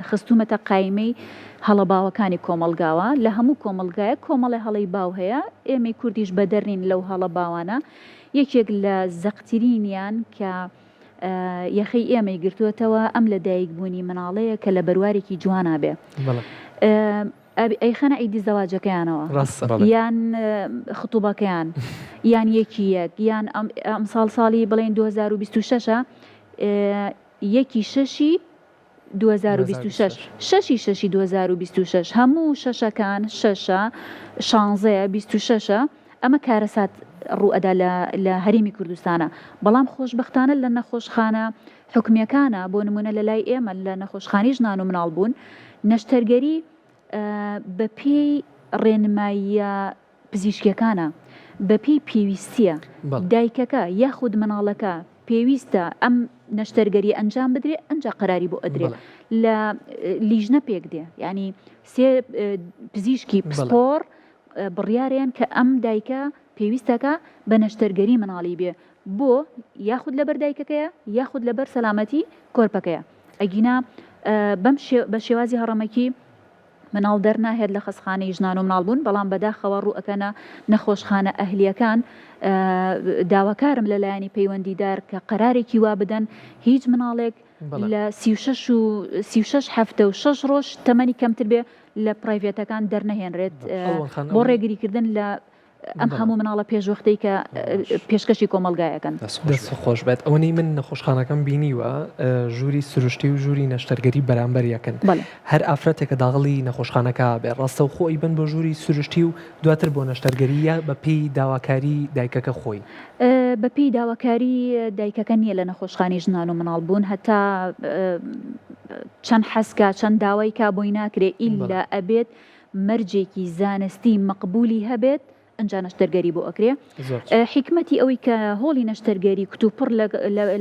خستوومەتە قایمەی هەڵە باوەکانی کۆمەڵگاوە، لە هەموو کۆمەڵگایەک کۆمەڵێ هەڵەی باو هەیە، ئێمەی کوردیش بەدەر نین لەو هەڵە باوانە، یەکێک لە زەقترینیان کە یەخەی ئێمەی گرتووەتەوە ئەم لەدایکبوونی مناڵەیە کە لە بەروارێکی جوانا بێ. ئەیخەنە عیدی زەواجەکەیانەوە ڕاستە. بەڵێ. یان خطوبەکەیان یان یەکی یەک یان ئەم ئەمساڵ ساڵی بڵێین 2026 ە یەکی شەشی 2026 شەشی شەشی 2026 هەموو شەشەکان شەشە شانزەیە 26ە ئەمە کارەسات ڕووئەدا لە لە هەرێمی کوردستانە بەڵام خۆشبەختانە لە نەخۆشخانە حکومیەکانە بۆ نمونە لە لای ئێمە لە نەخۆشخانەی ژنان و مناڵ بوون نەشتەرگەری بە پێی ڕێنماییە پزیشکیەکانە بە پێی پێویستیە دایکەکە یاخود مناڵەکە پێویستە ئەم نەشتەرگەری ئەنجام بدرێ ئەنجا قەراری بۆ ئەدرێ لە لیژنە پێک دێ یعنی سێ پزیشکی پسپۆڕ بڕیارێن کە ئەم دایکە پێویستەکە بە نەشتەرگەری مناڵی بێ بۆ یاخود لەبەر دایکەکەیە یاخود لەبەر سەلامەتی کۆرپەکەیە ئەگینا بەم بە شێوازی هەڕەمەکی مناڵ دەرناهێت لە خەسخانەی ژنان و مناڵ بوون بەڵام بەداخەوە ڕووئەکەنە نەخۆشخانە ئەهلیەکان داواکارم لە لایەنی پەیوەندیدار کە قەرارێکی وا بدەن هیچ مناڵێک لە 36 و 36 هەفتە و 6 ڕۆژ تەمەنی کەمتر بێ لە private ەکان دەرنەهێنرێت بۆ ڕێگریکردن لە ئەم هەموو مناڵە پێشوەختەی کە پێشکەشی کۆمەڵگای ئەکەن. دەست خۆش بێت ئەوەنەی من نەخۆشخانەکەم بینیوە ژووری سروشتی و ژووری نەشتەرگەری بەرامبەر یەکن هەر ئافرەتێکە داغڵی نەخۆشخانەکە بێ ڕاستەوخۆ ئەیبەن بۆ ژووری سروشتی و دواتر بۆ نەشتەرگەری یا بە پێی داواکاری دایکەکە خۆی؟ بە پێی داواکاری دایکەکە نییە لە نەخۆشخانەی ژنان و مناڵ بوون هەتا چەند حەزکا چەند داوای کا بۆی ناکرێ ئیلا ئەبێت مەرجێکی زانستی مەقبولی هەبێت ئنجا نەشتەرگەری بۆ ئەکرێ حیکمەتی ئەوەی کە هۆڵی نەشتەرگەری کتوپڕ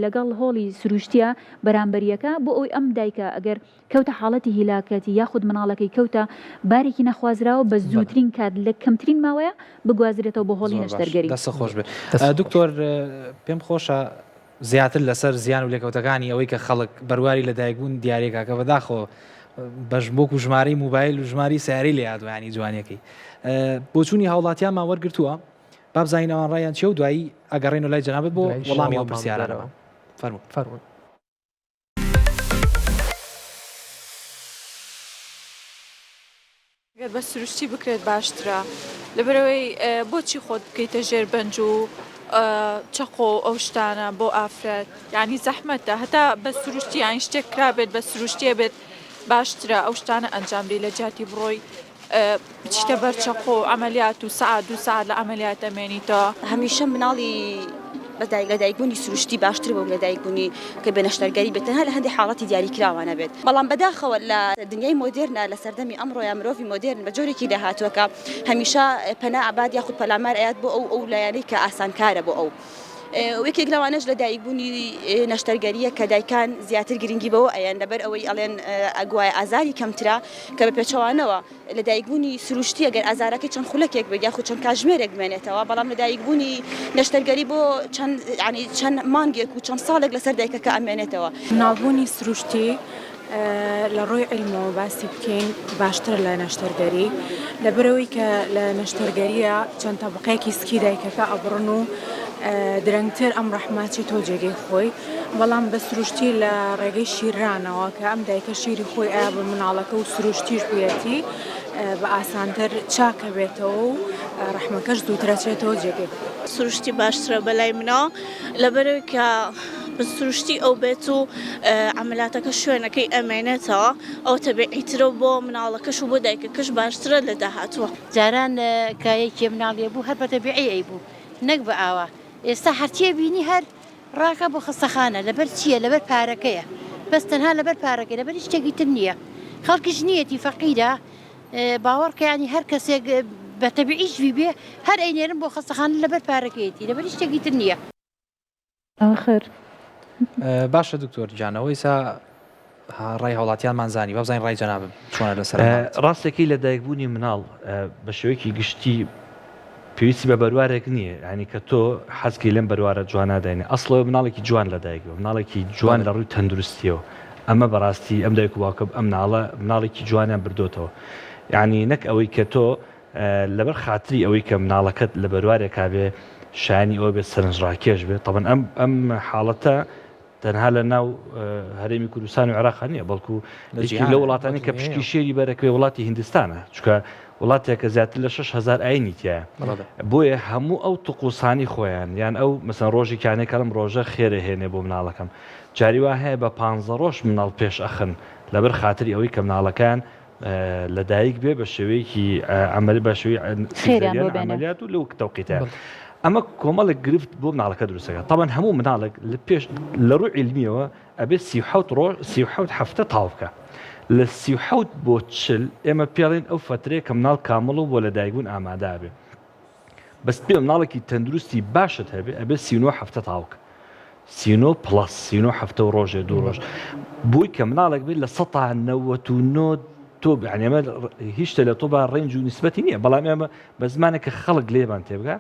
لەگەڵ هۆڵی سروشتیە بەرامبەریەکە بۆ ئەوەی ئەم دایکە ئەگەر کەوتە حاڵەتی هیلاکەتی یاخود مناڵەکەی کەوتە بارێکی نەخوازراوە بە زووترین کات لە کەمترین ماوەیە بگوازرێتەوە بۆ هۆڵی نەشتەرگەری. دەست خۆش بێت دکتۆر پێم خۆشە زیاتر لەسەر زیان و لێکەوتەکانی ئەوەی کە خەڵک بەرواری لەدایکبوون دیارێکا کە بەداخەوە بەش وەکو ژمارەی موبایل و ژماری سیارەی لێ هاتووە ینی جوانیەکەی بۆچوونی هاوڵاتیانمان وەرگرتووە با بزانین ئەوان ڕایان چیە و دوایی ئەگەڕێنەوە لای جەنابت بۆ وەڵامی ئەو پرسیارانەوە فەرموو. فەرموون. گەر بە سروشتی بکرێت باشترە لەبەرئەوەی بۆچی خۆت بکەیتە ژێر بەنج و چەقۆ و ئەو شتانە بۆ ئافرەت یانی زەحمەتە هەتا بە سروشتی یانی شتێک کرابێت بە سروشتیە بێت باشترە ئەو شتانە ئەنجام بدەی لە جیاتی بڕۆی بچیتە بەر چەقۆ و عەمەلیات و سەعات دوو سەعات لە عەمەلیات ئەمێنیتەوە. هەمیشە مناڵی بە دایک لەدایکبوونی سروشتی باشتر بۆ لەدایکبوونی کە بە نەشتەرگەری بێت تەنها لە هەندێک حاڵەتی دیاریکراوە نەبێت بەڵام بەداخەوە لە دنیای مۆدێرنە لە سەردەمی ئەمڕۆیا مرۆڤی مۆدێرن بە جۆرێکی لێهاتووە کە هەمیشە پەنا ئەبات یاخود پەلامار ئەیات بۆ ئەو ئەو لایەنەی کە ئاسانکارە بۆ ئەو یەکێک لەوانەش لە دایکبوونی نەشتەرگەریە کە دایکان زیاتر گرنگی بەوە ئەیەن لەبەر ئەوەی ئەڵێن گوایە ئازاری کەمترە کە بە پێچەوانەوە لەدایکبوونی سروشتی ئەگەر ئازارەکەی چەند خولەکێک بێت یاخود چەند کاتژمێرێک بمێنێتەوە، بەڵام لەدایکبوونی نەشتەرگەری بۆ چەند یانی چەند مانگێک و چەند ساڵێک لەسەر دایکەکە ئەمێنێتەوە. مناڵبوونی سروشتی لە ڕووی عیلمەوە باسی بکەین باشترە لە نەشتەرگەری، لەبەرئەوەی کە لە نەشتەرگەرییا چەند تەبقەیەکی سکی دایکەکە ئەبڕن و درەنگتر ئەم ڕەحمە ئەچێتەوە جێگەی خۆی. بەڵام بە سروشتی لە ڕێگەی شیررانەوە کە ئەم دایکە شیری خۆی ئایا بە مناڵەکە و سروشتیش بوویەتی بە ئاسانتر چاکە بێتەوە و ڕەحمەکەش زووترە چێتەوە جێگەی. سروشتی باشترە بەلای منەوە لەبەرئەوەی کە بە سروشتی ئەو بێت و عەمەلاتەکە شوێنەکەی ئەمێنێتەوە ئەوە تەبیعیترە و بۆ مناڵەکەش و بۆ دایکەکەش باشترە لە داهاتووە. جاران کە یەکێ مناڵێ بوو هەر بە تەبیعی ئەیبوو نەک بە ئاوا ئێستا هەرچیە بینی هەر ڕاکە بۆ خەستەخانە لەبەر چیە لەبەر پارەکەیە بەس تەنها لەبەر پارەکەی لەبەر هیچ شتێکی تر نییە خەڵکیش نیەتی فەقیرە باوەڕکە ینی هەر کەسێک بە تەبیعیش بێ هەر ئەینێرن بۆ خەستەخانە لەبەر پارەکەیەتی لەبەر هیچ شتێکی تر نییە. ئاخر. باشە دکتۆر گیان ئەوەی سا. ڕای هاوڵاتیانمان زانی با بزانین ڕای جەنابت چۆنە لەسەر ئەم بابەتە. ڕاستەکەی لەدایکبوونی مناڵ بە شێوەیەکی گشتی پێویستی بە بەروارێک نییە یانی کە تۆ حەزکەی لەم بەروارە جوانە داینێ ئەسڵەوە مناڵێکی جوان لەدایک بێ مناڵێکی جوان لە ڕووی تەندروستیەوە ئەمە بەڕاستی ئەم دایک و باوکە ئەم مناڵە مناڵێکی جوانیان بردۆتەوە یانی نەک ئەوەی کە تۆ لەبەر خاتری ئەوەی کە مناڵەکەت لە بەروارێکا بێ شایانی ئەوە بێت سەرنجڕاکێش بێت تەبەن ئەم ئەم حاڵەتە تەنها لە ناو هەرێمی کوردستان و عێراق نییە بەڵکو یەکێک لە وڵاتانی کە پشکی شێری بەرەکەوێ وڵاتی هیندستانە چونکە وڵاتێکە زیاتر لە 6000 ئاینی تایە بۆیە هەموو ئەو تقوسانی خۆیان یان ئەو مەسەن ڕۆژی کانێکەڵم ڕۆژە خێرە هێنێ بۆ مناڵەکەم جاری وا هەیە بە پ ڕۆژ مناڵ پێش ئەخن لەبەر خاتری ئەوەی کە مناڵەکان لەدایک بێ بە شێوەیەکی عەمەلی بە شێوەی خێریان بۆ بێنێ. عەمەلیات و لەو تەوقیتە ئەمە کۆمەڵێک گرفت بۆ مناڵەکە دروست دەکات تەبعەن هەموو مناڵێک لە پێش لە ڕووی عیلمیەوە ئەبێ 37 ڕۆژ 37 هەفتە تاو بکە لە 37 بۆ 40 ئێمە پێڵین ئەو فەترەیە کە مناڵ کامڵ و بۆ لەدایکبوون ئامادە بێ بەس پێ مناڵێکی تەندروستی باشت هەبێ ئەبێ 39 هەفتە تاوکە 39 plus 39 هەفتە و ڕۆژێ دوو ڕۆژ بووی کە مناڵێک بێت لە 1990 تۆ یعنی ئەمە هیچ شتێ لە تۆ با range و نیسبەتی نییە بەڵام ئێمە بە زمانێک کە خەڵک لێمان تێبگا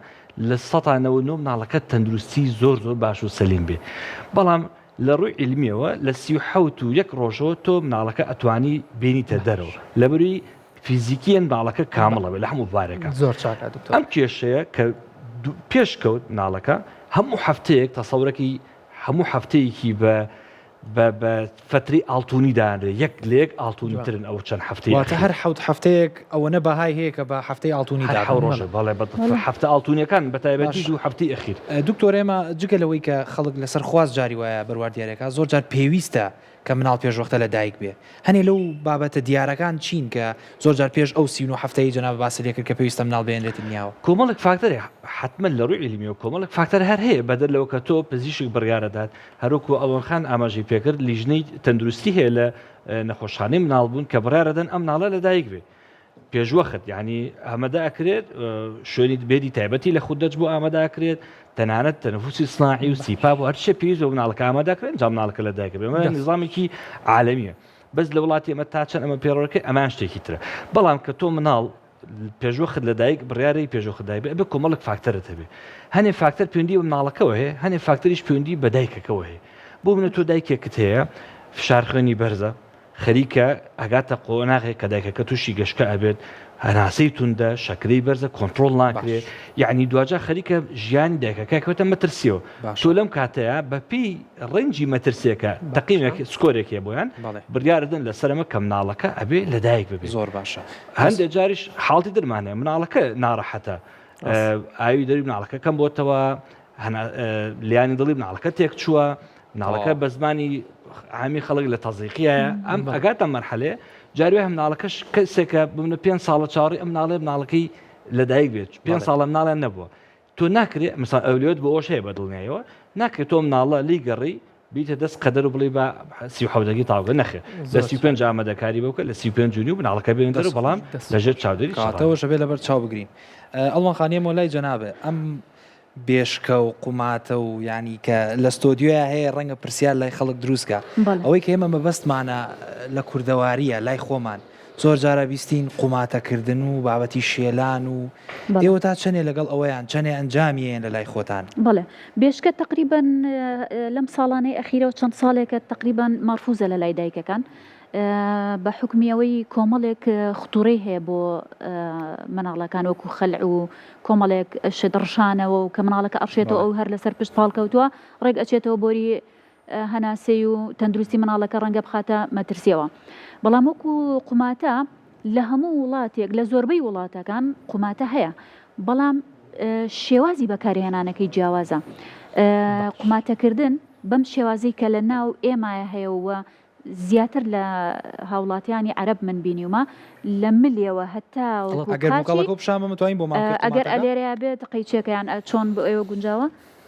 لە 1990 مناڵەکە تەندروستی زۆر زۆر باش و سەلیم بێ بەڵام لە ڕووی عیلمیەوە لە 37 و یەک ڕۆژەوە تۆ مناڵەکە ئەتوانی بینیتە دەرەوە لەبەروی فیزیکیەن مناڵەکە کامڵە بێ لە هەموو بوارێکا. زۆر چاکە دکتۆر. ئەم کێشەیە کە پێش کەوت مناڵەکە هەموو هەفتەیەک تەسەورەکەی هەموو هەفتەیەکی بە بە بە فەترەی ئاڵتونی دانرێ یەک لە یەک ئاڵتونی ترن ئەو چەند هەفتەی واتە هەر حەوت هەفتەیەک ئەوەنە بەهای هەیە کە بە هەفتەی ئاڵتونی هەر حەو ڕۆژە بەڵێ بە هەفتە ئاڵتونیەکان بە تایبەتی دوو هەفتەی ئەخیر. دکتۆر ئێمە جگە لەوەی کە خەڵک لەسەر خواست جاری وایە بەروار دیارەکە زۆر جار پێویستە کە مناڵ پێشوەختە لە دایک بێ. هەنێ لەو بابەتە دیارەکان چین کە زۆر جار پێش ئەو 39 هەفتەیەی جەنابت باست لێ کرد کە پێویستە مناڵ بهێنرێتە دنیاوە؟ کۆمەڵێک فاکتەر هەیە، حەتمەن لە ڕووی عیلمیەوە کۆمەڵێک فاکتەر هەر هەیە بەدەر لەوە کە تۆ پزیشک بڕیارەدات، هەروەکو ئەڵوەن خان ئاماژەی پێکرد لیژنەی تەندروستی هەیە لە نەخۆشخانەی مناڵبوون کە بڕیارەدەن ئەم مناڵە لەدایک بێ. پێشوەخت یانی ئامادە ئەکرێت شوێنی bed ی تایبەتی لە خودەج بۆ ئامادە ئەکرێت تەنانەت تەنەفوسی سناعی و CPAP و هەرچێ پێویست بە مناڵەکە ئامادە کرێن جا مناڵەکە لە دایکە بێ ئەمە نیزامێکی عالەمیە بەس لە وڵاتی ئەمە تا چەند ئەمە پێڕەوەکەی ئەمان شتێکی ترە بەڵام کە تۆ مناڵ پێشوەخت لەدایک بڕیارەی پێشوەخت دایک بێ ئەبێ کۆمەڵێک فاکتەرت هەبێ هەنێ فاکتەر پەیوەندی بە مناڵەکەوە هەیە هەنێ فاکتەریش پەیوەندی بە دایکەکەوە هەیە بۆ منە تۆ دایکێکت هەیە فشار خوێنی بەرزە خەریکە ئەگاتە قۆناغێک کە دایکەکە تووشی گەشکە ئەبێت، هەناسەی توندە، شەکرەی بەرزە، کۆنتڕۆڵ ناکرێ، باش. یەعنی دواجار خەریکە ژیانی دایکەکە ئەکەوێتە مەترسیەوە. باشە. تۆ لەم کاتەیا بە پێی range ی مەترسیەکە، باشە. تەقیمێک، score ێک هەیە بۆیان، بەڵێ. بڕیار ئەدەن لەسەر ئەمە کە مناڵەکە ئەبێ لەدایک ببێ. زۆر باشە. هەندێ جاریش حاڵەتی ترمان هەیە، مناڵەکە ناڕەحەتە، ڕاستە. ئاوی دەروی مناڵەکە کەم بۆتەوە، هەنا لیانی دڵی مناڵەکە تێکچووە، مناڵەکە بە زمانی عامی خەڵک لە تەزیقیایە ئەم ئەگاتە مەرحەلێ جاروێ هەم مناڵەکەش کەسێکە بمنە پێ ساڵە چاڕی ئەم مناڵێ مناڵەکەی لەدایک بێت پێ ساڵە مناڵیان نەبووە تۆ ناکرێ مثلا ئەولویەت بۆ ئەوش هەیە بە دڵنیایەوە ناکرێت تۆ مناڵە لی گەڕی بیتە دەست قەدەر و بڵێ بە سی حەوتەکی تاوگە نەخێ لە 35 ئامادەکاری بکە لە 35 جونی و مناڵەکە بێنەرە بەڵام لەژێر چاودێری کاتەوە شەبێ لەبەر چاو بگرین ئەڵوان خانیە مۆلای جەنابێ ئەم بێشکە و قوماتە و یانی کە لە ستۆدیۆیا هەیە ڕەنگە پرسیار لای خەڵک دروست کا بەڵێ. ئەوەی کە ئێمە مەبەستمانە لە کوردەوارییە لای خۆمان زۆر جارا بیستین قوماتە کردن و بابەتی شێلان و بەڵێ. ئێوە تا چەنێ لەگەڵ ئەوەیان چەنێ ئەنجامی ئەیەن لە لای خۆتان؟ بەڵێ بێشکە تەقریبەن لەم ساڵانەی ئەخیرەوە چەند ساڵێکە تەقریبەن مەرفوزە لە لای دایکەکان بە حوکمی ئەوەی کۆمەڵێک خطورەی هەیە بۆ مناڵەکان وەکو خەلع و کۆمەڵێک شت ڕشانەوە و کە مناڵەکە ئەڕشێتەوە ئەو هەر لەسەر پشت پاڵکەوتووە ڕێک ئەچێتەوە بۆری هەناسەی و تەندروستی مناڵەکە ڕەنگە بخاتە مەترسیەوە بەڵام وەکو قوماتە لە هەموو وڵاتێک لە زۆربەی وڵاتەکان قوماتە هەیە بەڵام شێوازی بەکارهێنانەکەی جیاوازە قوماتەکردن بەم شێوازەی کە لە ناو ئێمایە هەیە و زیاتر لە هاوڵاتیانی عەرەب من بینیومە لە ملیەوە هەتا وەکو ئەگەر قاچی بوکەڵەکەو پیشان بەم ئەتوانین بۆمان بکەی ئەگەر قوماتەکە؟ ئەلێرەیا بێت قەیچێکە یان چۆن بۆ ئێوە گونجاوە؟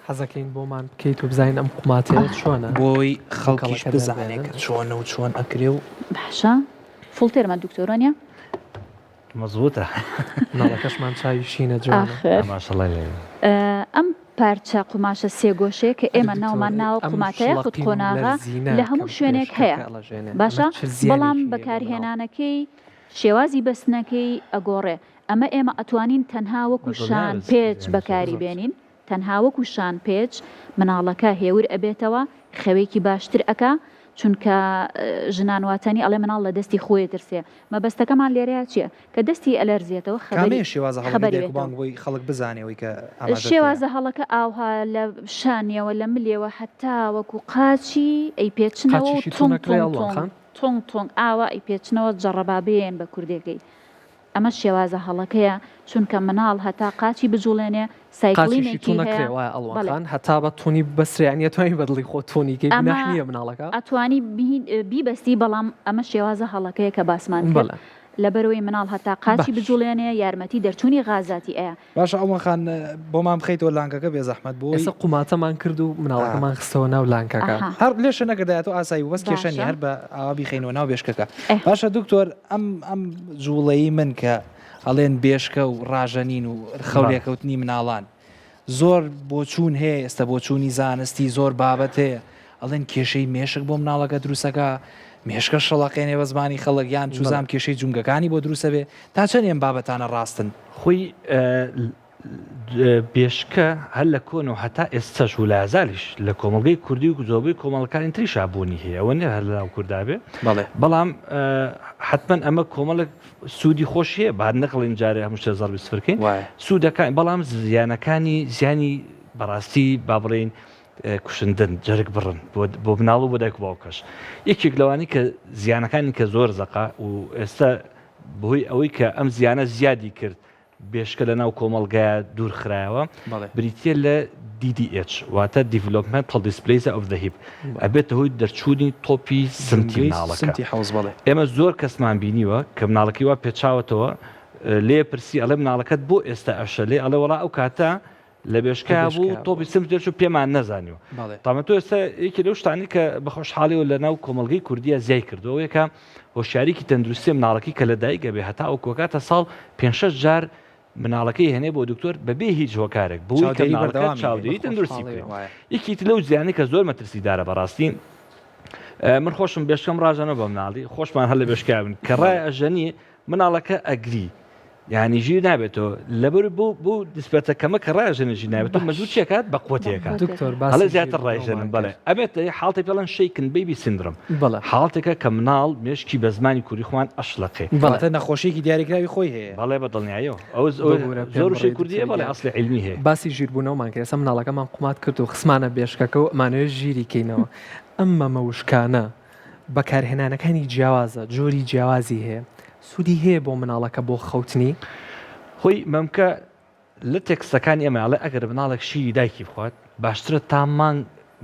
حەزەکەین بۆمان بکەیت و بزانین ئەم قوماتەیە چۆنە بۆی خەڵکیش بوکەڵەکە بزانێ دەربێنن. کە چۆنە و چۆن ئەکرێ و. باشە فوڵ تێرمە دکتۆر وانیە؟ مەزبوتە. مناڵەکەشمان چاوی شینە جوانە. ئاخر ماشەڵای لێ بێ. ئەم. پارچە قوماشە سێگۆشەیە کە ئەرێ ئێمە دکتۆر ناومان ناوە ئەم قوماتە یاخود شڵەقین و قۆناغە لەرزینە لە کە هەموو شوێنێک بێشکەکە هەیە ئەڵەژێنێ ئەمە باشە چ بەڵام زیانێکی هەیە بۆ مناڵ؟ بەکارهێنانەکەی شێوازی بەستنەکەی ئەگۆڕێ ئەمە ئێمە ئەتوانین تەنها وەکو بە دڵنیایەوە شان پێچ زیانی زۆر بەکاری زۆر بێنین تەنها وەکو شان پێچ مناڵەکە هێور ئەبێتەوە خەوێکی باشتر ئەکا چونکە ژنان واتەنی ئەڵێ مناڵ لە دەستی خۆی ئەترسێ مەبەستەکەمان لێرەیا چیە کە دەستی ئەلەرزێتەوە خەبەری کامەیە شێوازە هەڵەکەی خەبەری دایک و بێتەوە. باوک بۆی خەڵک بزانێ ئەوەی کە ئاماژەت پێیە؟ شێوازە هەڵەکە ئاوها لە شانیەوە لە ملیەوە هەتا وەکو قاچی ئەیپێچنەوە و قاچیشی تونگ تونەکرێ تونگ ئەڵوەن تونگ خان؟ تونگ تونگ ئاوا ئەیپێچنەوە جەڕەبابەیەن بە کوردێکەی ئەمە شێوازە هەڵەکەیە چونکە مناڵ هەتا قاچی بجوڵێنێ قاچیشی سایکڵینێکی تونەکرێ هەیە وایە ئەڵوەن بەڵێ. خان هەتا بە تونی ببەسترێ یانی ئەتوانی بە دڵی خۆت تونی کەی ئەمە گوناح نییە مناڵەکە؟ ئەتوانی بیبەستی بەڵام ئەمە شێوازە هەڵەکەیە کە باسمان کرد بەڵێ. لەبەرئەوەی مناڵ هەتا قاچی باش. بجوڵێنێ یارمەتی دەرچوونی غازاتی ئەیا. باشە ئەڵوەن خان بۆمان بخەیتەوە لانکەکە بێزەحمەت بۆی. ئێستا قوماتەمان کرد و مناڵەکەمان خستەوە ناو لانکەکە. ئەها. هەر لێشە نەکردایە تۆ ئاسایی بوو بەس کێشە نیە باشە. هەر بە ئاوا بیخەینەوە ناو بێشکەکە. ئێ. باشە دکتۆر ئەم ئەم جوڵەی من کە ئەڵێن بێشکە و ڕاژەنین و خەو بەڵێ. لێکەوتنی مناڵان زۆر بۆچوون هەیە ئێستا بۆچوونی زانستی زۆر بابەت هەیە ئەڵێن کێشەی مێشک بۆ مناڵەکە دروستەکا مێشکە شڵەقێنێ بە زمانی خەڵک یان چوزام کێشەی جومگەکانی بۆ دروستە بێ تا چەند ئەم بابەتانە ڕاستن؟ خۆی بێشکە هەر لە کۆنەوە هەتا ئێستاش و لازالیش لە کۆمەڵگەی کوردی و زۆربەی کۆمەڵەکانی تریشا بوونی هەیە ئەوە نیە هەر لەناو کوردا بێ بەڵێ. بەڵام حتمما ئەمە کۆمەڵێک سوودی خۆش هەیە با نەقڵین جارێ هەموو شتێ زەڕبی سفرکەین وایە. سوودەکان بەڵام زیانەکانی زیانی بەڕاستی با بڵێین کوشندن جەرگ بڕن بۆ مناڵ و بۆ دایک و باوکەش یەکێک لەوانی کە زیانەکانی کە زۆر زەقا و ئێستا بەهۆی ئەوەی کە ئەم زیانە زیادی کرد بێشکە لە ناو کۆمەڵگایە دوور خرایەوە بریتە لە DDH واتە Developmental Dysplasia of the Hip ئەبێتە هۆی دەرچوونی تۆپی سمتی مناڵەکە سمتی حەوز بەڵێ. ئێمە زۆر کەسمان بینیوە کە مناڵەکەی وا پێچاوەتەوە لێ پرسی ئەڵێ مناڵەکەت بۆ ئێستا ئەشەلێ ئەڵێ وەڵا ئەو کاتە لە بێشکا بوو تۆپی سمت دەرچوو پێمان نەزانیوە تامە تۆ ئێستا یەکێ لەو شتانی کە بە خۆشحاڵیەوە لە ناو کۆمەڵگەی کوردیە زیای کردووە ئەوەیە کە هۆشیاریکی تەندروستی مناڵەکەی کە لە دایک ئەبێ هەتا ئەو کۆکاتە ساڵ پێ شەش جار مناڵەکەی هێنێ بۆ دکتۆر بەبێ هیچ هۆکارێک بۆی کە چاودێری مناڵەکە بەردەوامی هەیە. چاودێری تەندروستی بکرێت وایە. یەکی تر لەو زیانەی کە زۆر مەترسیدارە بەڕاستی من خۆشم بێشکەم ڕاژەنە بە مناڵی خۆشمان هەر لە بێشکا بن کە ڕای ئەژەنی مناڵەکە ئەگری یانی ژیر نابێتەوە لەبەر بۆ بۆ نسبەتە کەمە کە ڕاژەنە ژیر نابێتەوە مەجبور چێکات بە قوتێکات دکتۆر هەڵێ زیاتر ڕایژەنم بەڵێ ئەبێت حاڵتی پێڵەن shaken baby syndrome بەڵێ حاڵتێکە کە مناڵ مێشکی بە زمانی کوردی خۆمان ئەشلەقێ واتە نەخۆشیێکی دیاریکراوی خۆی هەیە بەڵێ بە دڵنیاییەوە ئەو زۆر وشەی کوردیە بەڵێ ئەسڵی عیلمی هەیە باسی ژیربوونەوەمان کرد ئێستا مناڵەکەمان قومات کرد و خستمانە بێشکەکە و ئەمانەوێت ژیری کەینەوە ئەم مەمە وشکانە بەکارهێنانەکانی جیاوازە جۆری جیاوازی هەیە سوودی هەیە بۆ مناڵەکە بۆ خەوتنی؟ خۆی مەمکە لە تێکستەکانی ئێمە ئەڵێ ئەگەر مناڵێک شیری دایکی بخوات باشترە تا مانگ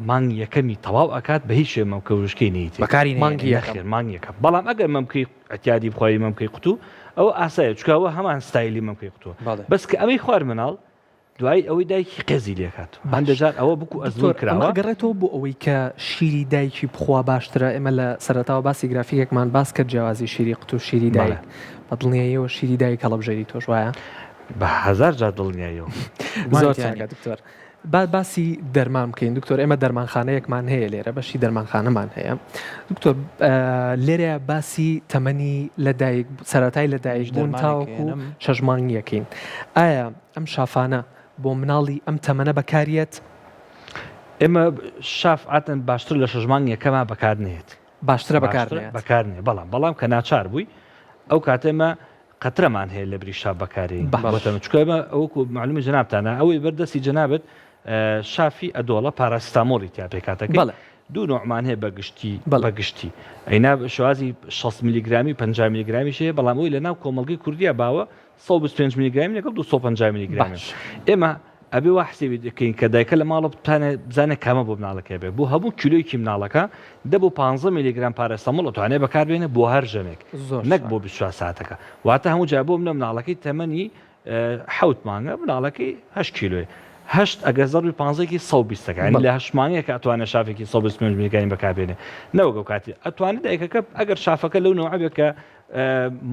مانگ یەکەمی تەواو ئەکات بە هیچ شێوەیەک مەمکە وشکەی نەیتێ بەکاری نەهێنێ. مانگی یەکەم. نەخێر مانگ یەکەم بەڵام ئەگەر مەمکەی ئیعتیادی بخوای مەمکەی قوتوو ئەوە ئاسایە چونکە ئەوە هەمان ستایلی مەمکەی قوتووە بەڵێ. بەس کە ئەمەی خوارد مناڵ دوای ئەوەی دایکی قێزی لێکات هەندێک جار ئەوە بکو ئەزموون دکتۆر ئەمە کراوە. ئەگەڕێتەوە بۆ ئەوەی کە شیری دایکی بخوا باشترە ئێمە لە سەرەتاوە باسی گرافیکێکمان باس کرد جیاوازی شیری قوتو شیری بەڵێ. دایک بە دڵنیاییەوە شیری دایک هەڵەبژێری تۆش وایە؟ بە هەزار جار دڵنیاییەوە. زۆر گومانی تیا چاکە نیە. دکتۆر با باسی دەرمان بکەین دکتۆر ئێمە دەرمانخانەیەکمان هەیە لێرە بەشی دەرمانخانەمان هەیە دکتۆر لێرە باسی تەمەنی لەدایک سەرەتای لەدایک بوون تاوەکو شەش مانگیەکەین ئایا ئەم شافانە بۆ مناڵی ئەم تەمەنە بەکاریەت؟ ئێمە شاف عادەتەن باشتر لە شەش مانگ یەکەما بەکار نەیەت. باشترە بەکار باشترە نەیەت. بەکار نێ بەڵام بەڵام کە ناچار بووی ئەو کاتە ئێمە قەترەمان هەیە لە بری شاف بەکارێین باش. بۆ تەمەن چونکە ئێمە وەکو مەعلومی جەنابتانە ئەوەی بەر دەستی جەنابت شافی ئەدۆڵە پاراستامۆڵی تیا پێکاتەکەی بەڵێ. دوو نۆعمان هەیە بە گشتی بەڵێ. بە گشتی ئەینا شێوازی 60 میلیگرامی و 50 میلیگرامیش هەیە بەڵام ئەوەی لە ناو کۆمەڵگەی کوردیا باوە 125 میلیگرامی لەگەڵ 250 میلیگرامی باش. ئێمە ئەبێ وا حسێبی دەکەین کە دایکە لە ماڵە بتانێ بزانێ کامە بۆ مناڵەکەی بێ بۆ هەموو کیلۆیەکی مناڵەکە دە بۆ 15 میلیگرام پاراسیتامۆڵ ئەتوانێ بەکاربێنێ بۆ هەر ژەمێک زۆر نەک چاک. بۆ 24 ساتەکە واتە هەموو جا بۆ منە مناڵەکەی تەمەنی حەوت مانگە مناڵەکەی هەشت کیلۆیە هەشت ئەگەر زەربی پانزەیەکی 120 ەکە یانی بەڵێ. لە هەشت مانگێکە ئەتوانێ شافێکی 125 میلیگرامی بەکاربێنێ نەوەک ئەو کاتی ئەتوانێ دایکەکە ئەگەر شافەکە لەو نەوعە بێ کە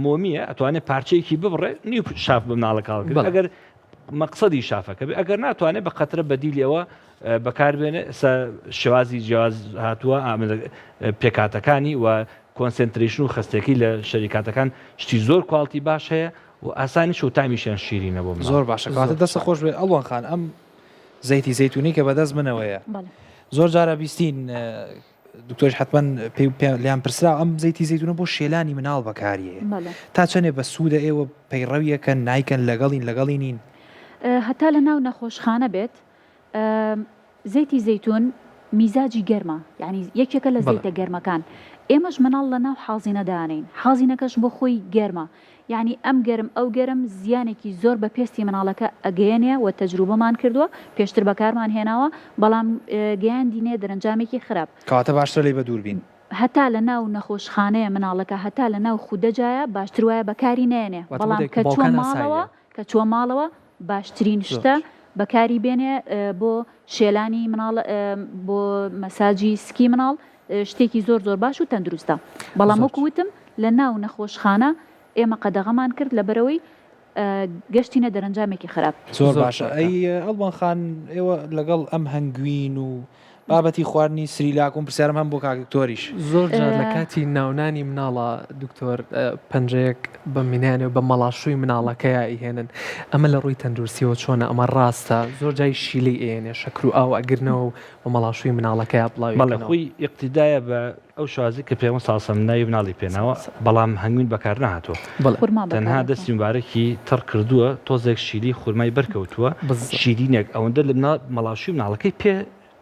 مۆمیە ئەتوانێ پارچەیەکی ببڕێ نیو شاف بە مناڵەکە هەڵگرێ بەڵێ. ئەگەر. مەقسەدی شافەکە بێ ئەگەر ناتوانێت بە قەترە بەدیلی ئەوە بەکاربێنێ ئێستا شێوازی جیاواز هاتووە پێکاتەکانی و concentration و خەستێکی لە شەریکاتەکان شتی زۆر quality باش هەیە و ئاسانیش و تامیشیان شیرینە بۆ زۆر باشە کاتە دەست خۆش بێ ئەڵوان خان ئەم زەیتی زەیتونی کە بەدەست منەوەیە زۆر جارە بیستین دکتۆر حتمما پێ لیان پرسرا ئەم زەیتی زەیتونە بۆ شێلانی مناڵ بەکاریە تا چەنێ بە سوودە ئێوە پەیڕەویەکەن نایکەن لەگەڵین لەگەڵی نین هەتا لە ناو نەخۆشخانە بێت زەیتی زەیتون میزاجی گەرمە یانی یەکێکە لە زەیتە گەرمەکان ئێمەش مناڵ لە ناو حازینە دانێین حازینەکەش بۆ خۆی گەرمە یانی ئەم گەرم ئەو گەرم زیانێکی زۆر بە پێستی مناڵەکە ئەگەیەنێ و تەجروبەمان کردووە پێشتر بەکارمان هێناوە بەڵام گەیاندینێ دەرەنجامێکی خراپ. کەواتە باشترە لێی بەدوور بین. هەتا لە ناو نەخۆشخانەیە مناڵەکە هەتا لە ناو خودەجایە باشتر وایە بەکاری نەیەنێ بەڵام کە چووە ماڵەوە کە چووە ماڵەوە باشترین شتە بەکاری بێنێ بۆ شێلانی مناڵ بۆ مەساجی سکی مناڵ شتێکی زۆر زۆر باش و تەندروستە بەڵام وەکو وتم لە ناو نەخۆشخانە ئێمە قەدەغەمان کرد لەبەرئەوەی گەشتینە دەرەنجامێکی خراپ. زۆر باشە ئەی ئەڵوەن خان ئێوە لەگەڵ ئەم هەنگوین و بابەتی خواردنی سریلاک و پرسیارم هەم بۆ کاک دکتۆریش. زۆر جار لە کاتی ناونانی مناڵا دکتۆر پەنجەیەک بە مینانێ و بە مەڵاشووی مناڵەکەیا ئەیهێنن ئەمە لە ڕووی تەندروستیەوە چۆنە ئەمە ڕاستە زۆر جای شیلەی ئەیەنێ شەکر و ئاو ئەگرنەوە و بە مەڵاشووی مناڵەکەیا بڵاوی بەڵێ کەنەوە. خۆی ئیقتیدایە بە ئەو شازی کە پێغەمبەر صلی اللە علیە وسلم ناوی مناڵی پێناوە بەڵام هەنگوین بەکار نەهاتووە بەڵێ. خورما تەنها بەکار دەستی موبارەکی تەڕ کردووە تۆزێک شیلی خورمای بەرکەوتووە بالضبط. شیرینێک ئەوەندە لە مناڵ مەڵاشوی مناڵەکەی پێ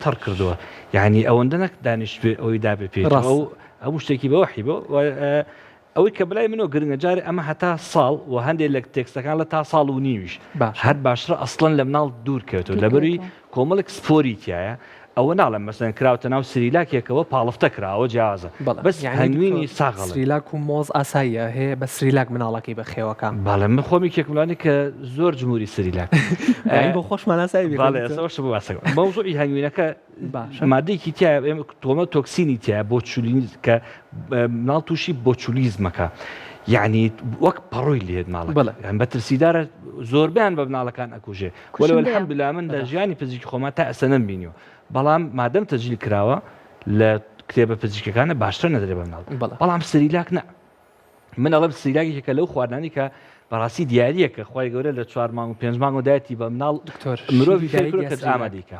تەڕ کردووە یعنی ئەوەندە نەک دانیشتبێ ئەوەی دابێ پێی ڕاستە. ئەو هەموو شتێکی بە وەحی بۆ ئەوەی کە بەلای منەوە گرنگە جارێ ئەمە هەتا ساڵ و هەندێک لە تێکستەکان لە تا ساڵ و نیویش باشە. هەر باشترە ئەسڵەن لە مناڵ دوور کەوێتەوە لەبەروی کۆمەڵێک سپۆری تیایە ئەوە ناڵێم مەسەن کراوتە ناو سریلاکێکەوە پاڵفتە کراوە جیاوازە بەڵێ بەس یانی هەنگوینی دکتۆر ساغ ئەڵێم. سریلاک و مۆز ئاساییە هەیە بە سریلاک مناڵەکەی بەخێوەکا. بەڵێ من خۆم یەکێکم لەوانەی کە زۆر جموری سریلاک یانی بۆ خۆشمان ئاسایی بێ بەڵێ دکتۆر. ئێستا ئەوەشە بۆ باسەکەم مەوزوعی هەنگوینەکە باشە. مادەیەکی تیایە ئێمە تۆمە تۆکسینی تیایە بۆچولین کە مناڵ تووشی بۆچولیزمەکە یعنی وەک پەڕۆی لێت ماڵەکە بەڵێ. یان بەترسیدارە زۆربیان بە مناڵەکان ئەکوژێ وەلو کوشندەیە. الحمدلله من لە ژیانی پزیشکی خۆما تا ئێستا نەمبینیوە بەڵام مادەم تەجیل کراوە لە کتێبە پزیشکەکانە باشتر نەدرێ بە مناڵ بەڵێ. بەڵام سریلاک نا من ئەڵێم سریلاک یەکێکە لەو خواردنانی کە بەڕاستی دیارییە کە خوای گەورە لە چوار مانگ و پێنج مانگ و دایەتی بە مناڵ دکتۆر مرۆڤی شیری فێر دایک کردوە یا کە سریلاک؟ ئامادەی کا.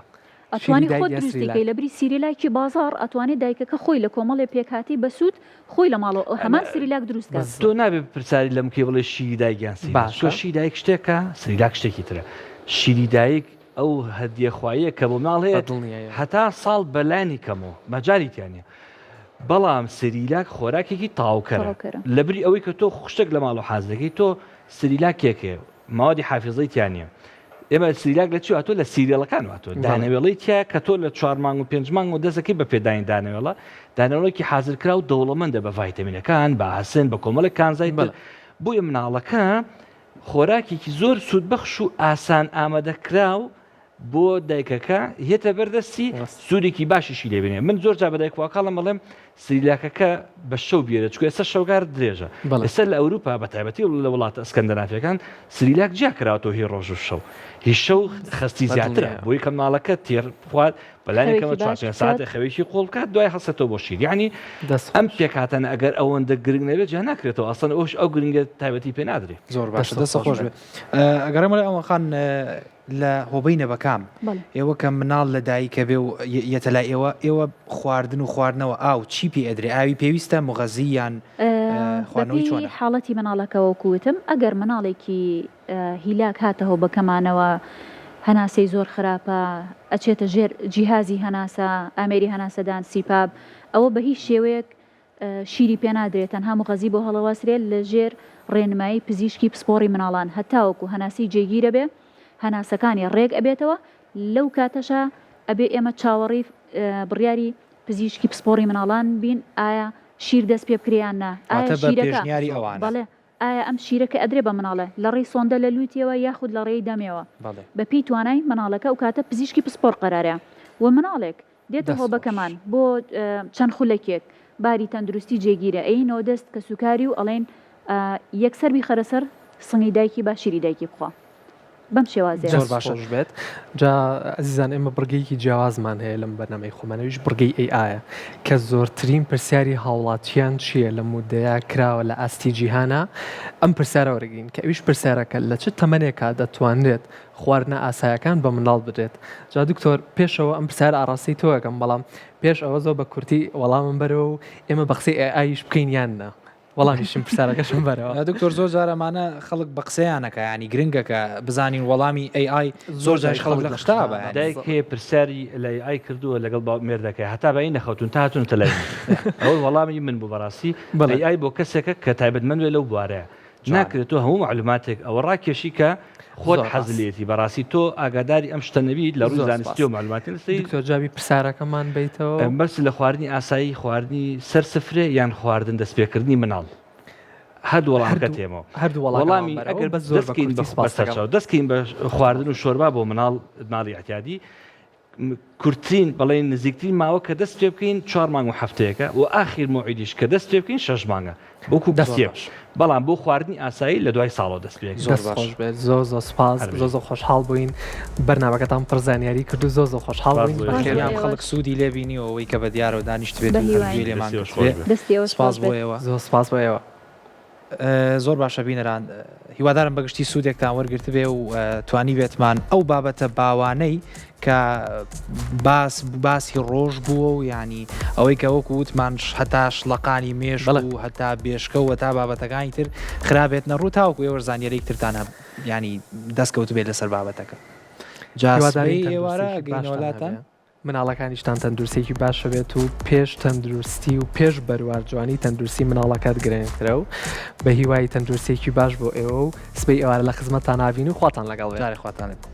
ئەتوانی شیری دایک خۆت یا دروستی سریلاک؟ کەی لەبری سیریلاکی بازاڕ ئەتوانێ دایکەکە خۆی لە کۆمەڵێ پێکهاتەی بەسوود خۆی لە ماڵەوە هەمان سریلاک دروست کات. تۆ نابێ پرسیاری لەم بکەی بڵێ شیری دایک یان سریلاک باشە. چونکە شیری دایک شتێکە سریلاک شتێکی ترە شیری دایک ئەو هەدیە خواییە کە بۆ مناڵ هەیە بە دڵنیایەوە. هەتا ساڵ بەلانی کەمەوە مەجالی تیا نیە بەڵام سریلاک خۆراکێکی تەواوکەرە تەواوکەرە. لەبری ئەوەی کە تۆ شتێک لە ماڵەوە حازر دەکەی تۆ سریلاکێک هەیە مەوادی حافیزەی تیا نیە ئێمە سریلاک لە چی هاتووە لە cereal ەکان هاتووە دانەوێڵەی تیا کە تۆ لە چوار مانگ و پێنج مانگ و دەستەکەی بە پێدانی دانەوێڵە دانەوێڵێکی حازرکراو دەوڵەمەندە بە ڤایتەمینەکان بە ئاسن بە کۆمەڵێک کانزای تر بەڵێ. بۆیە مناڵەکە خۆراکێکی زۆر سوودبەخش و ئاسان ئامادەکراو بۆ دایکەکە یەتە بەردەستی سوودێکی باشیشی لێ بینێ من زۆر جار بە دایک واکاڵم بڵێم سریلاکەکە بە شەو بێرە چکە ئێستا شەوگار درێژە ئێستا لە ئەوروپا بە تایبەتی لە وڵاتە ئەسکەندەنافیەکان سریلاک جیا کراوەتەوە هی ڕۆژ و شەو هی شەو خەستی زیاترە بۆی کە مناڵەکە تێر بخوات بەلانی کەمە چوار پێنج ساعتێ خەوێکی قوڵ بکات دوای هەستێتەوە بۆ شیر یعنی ئەم پێکهاتانە ئەگەر ئەوەندە گرنگ نەبێت جیا ناکرێتەوە ئەسڵەن ئەوش ئەو گرنگە تایبەتی پێ نادرێ زۆر باشە دەست خۆش بێ ئەگەڕێمەوە لای ئەوەن خان لە هۆبەی نەبەکام ئێوە کە مناڵ لە دایکە بێ و یەتە لای ئێوە ئێوە خواردن و خواردنەوە ئاو چی پێ ئەدرێ ئاوی پێویستە مغەزی یان خواردنەوەی بەپێی چۆنە؟ حاڵەتی مناڵەکە وەکو وتم ئەگەر مناڵێکی هیلاک هاتە هۆبەکەمانەوە هەناسەی زۆر خراپە ئەچێتە ژێر جیهازی هەناسە ئامێری هەناسەدان CPAP ئەوە بە هیچ شێوەیەک شیری پێ نادرێت تەنها موغەزی بۆ هەڵەواسرێت لە ژێر ڕێنمایی پزیشکی پسپۆڕی مناڵان هەتاوەکو هەناسەی جێگیرە بێ هەناسەکانی ڕێک ئەبێتەوە لەو کاتەشا ئەبێ ئێمە چاوەڕێی بڕیاری پزیشکی پسپۆڕی مناڵان بین ئایا شیر دەست پێ بکرێ یان نا ئایا واتە بە شیرەکە پێشنیاری ئەوانە. بەڵێ ئایا ئەم شیرە کە ئەدرێ بە مناڵە لە ڕێی سۆندە لە لوتیەوە یاخود لە ڕێی دەمێوە بەڵێ. بە پێی توانای مناڵەکە ئەو کاتە پزیشکی پسپۆڕ قەرارە وە مناڵێک دێتە دەست خۆش. هۆبەکەمان بۆ چەند خولەکێک باری تەندروستی جێگیرە ئەیینەوە دەست کەسوکاری و ئەڵێین یەکسەر بیخەرە سەر سنگی دایکی با شیری دایکی بخوا. بەم شێوازەیە. زۆر باشە خۆش بێت جا ئەزیزان ئێمە بڕگەیەکی جیاوازمان هەیە لەم بەرنامەی خۆمان ئەویش بڕگەی AI ە کە زۆرترین پرسیاری هاوڵاتیان چییە لەم مودەیە کراوە لە ئاستی جیهانا ئەم پرسیارە وەرگین کە ئەویش پرسیارەکە لە چ تەمەنێکا دەتوانرێت خواردنە ئاسایەکان بە منداڵ بدرێت جا دکتۆر پێشەوە ئەم پرسیارە ئاڕاستەی تۆ ئەکەم بەڵام پێش ئەوە زۆر بە کورتی وەڵامم بەرەوە و ئێمە بە قسەی AI یش بکەین یان نا وەڵامیشم پرسیارەکەشم بەرەوە. دکتۆر زۆر جار ئەمانە خەڵک بە قسەیانەکە ینی گرنگە کە بزانین وەڵامی AI زۆر جاریش خەڵک لە قشتا بە یانی. دایک هەیە پرسیاری لە AI کردووە لەگەڵ باو مێردەکەی هەتا بەینی نەخەوتوون تا هاتوونەتە لای من ئەوە وەڵامی من بوو بەڕاستی بەڵێ. AI بۆ کەسێکە کە تایبەتمەند بێ لەو بوارەیە ناکرێت تۆ هەموو مەعلوماتێک ئەوە ڕاکێشی کە خۆت حەز لێتی بەڕاستی تۆ ئاگاداری ئەم شتە نەبیت لە ڕووی زانستی و مەعلوماتی لەسەری دکتۆر جوابی پرسیارەکەمان بەیتەوە. مەبەست لە خواردنی ئاسایی خواردنی سەر سفرە یان خواردن دەستپێکردنی مناڵ؟ هەردوو وەڵامەکە تێمەوە. هەردوو وەڵامەکە وەڵامی ئەگەر بەس زۆر بە دەستکەین کورتی بە سپاس دەکەم. بەسەرچاو دەستکەین بە خواردن و شۆربا بۆ مناڵ مناڵی ئیعتیادی کورتترین بەڵێن نزیکترین ماوە کە دەست پێ بکەین چوار مانگ و هەفتەیەکە و ئاخیر مەوعیدیش کە دەست پێ بکەین شەش مانگە وەکو دەست کتێب خۆش. بەڵام بۆ خواردنی ئاسایی لە دوای ساڵەوە دەست پێ زۆر دەست باش. خۆش بێت زۆر زۆر سپاس هەر زۆر بژیت. زۆر خۆشحاڵ بووین بەرنامەکەتان پڕ زانیاری کرد و زۆر زۆر خۆشحاڵ سپاس بووین بۆ بەخێر ئێوەش. دڵنیام خەڵک سوودی لێ بینیوە ئەوەی کە بە دیارەوە دانیشتبێت بە و هەر هیواین. گوێی لێمان دەستی ئێوەش گرتبێ خۆش بێت. دەستی ئێوەش سپاس خۆش بۆ بێت. ئێوە. زۆر سپاس بۆ ئێوە. زۆر باشە بینەران هیوادارم بەگشتی سوودێکتان وەرگرتبێ و توانیبێتمان ئەو بابەتە باوانەی کە باس باسی ڕۆژ بووە و ینی ئەوەی کە وەکو وتمان هەتا شڵەقانی مێش و هەتا بێشکە و تا بابەتەکانی تر خرابێت نەڕوو تاوەکو ئێوە زانیاریک ترتان هەب ینی دەستکەوت بێت لەسەر بابەتەکە هیوادارین جا سبەی ئێوارە تەندروستیەکی ئەگەینەوە باشتان لاتان هەبێ. مناڵەکانیشتان تەندروستیەکی باش هەبێت و پێش تەندروستی و پێش بەروار جوانی تەندروستی مناڵەکەت گرنگترە و بە هیوای تەندروستیەکی باش بۆ ئێوە و سبەی ئێوارە لە خزمەتتان نابین و خواتان لەگەڵ بێت. جارێ خواتان لێ بێت.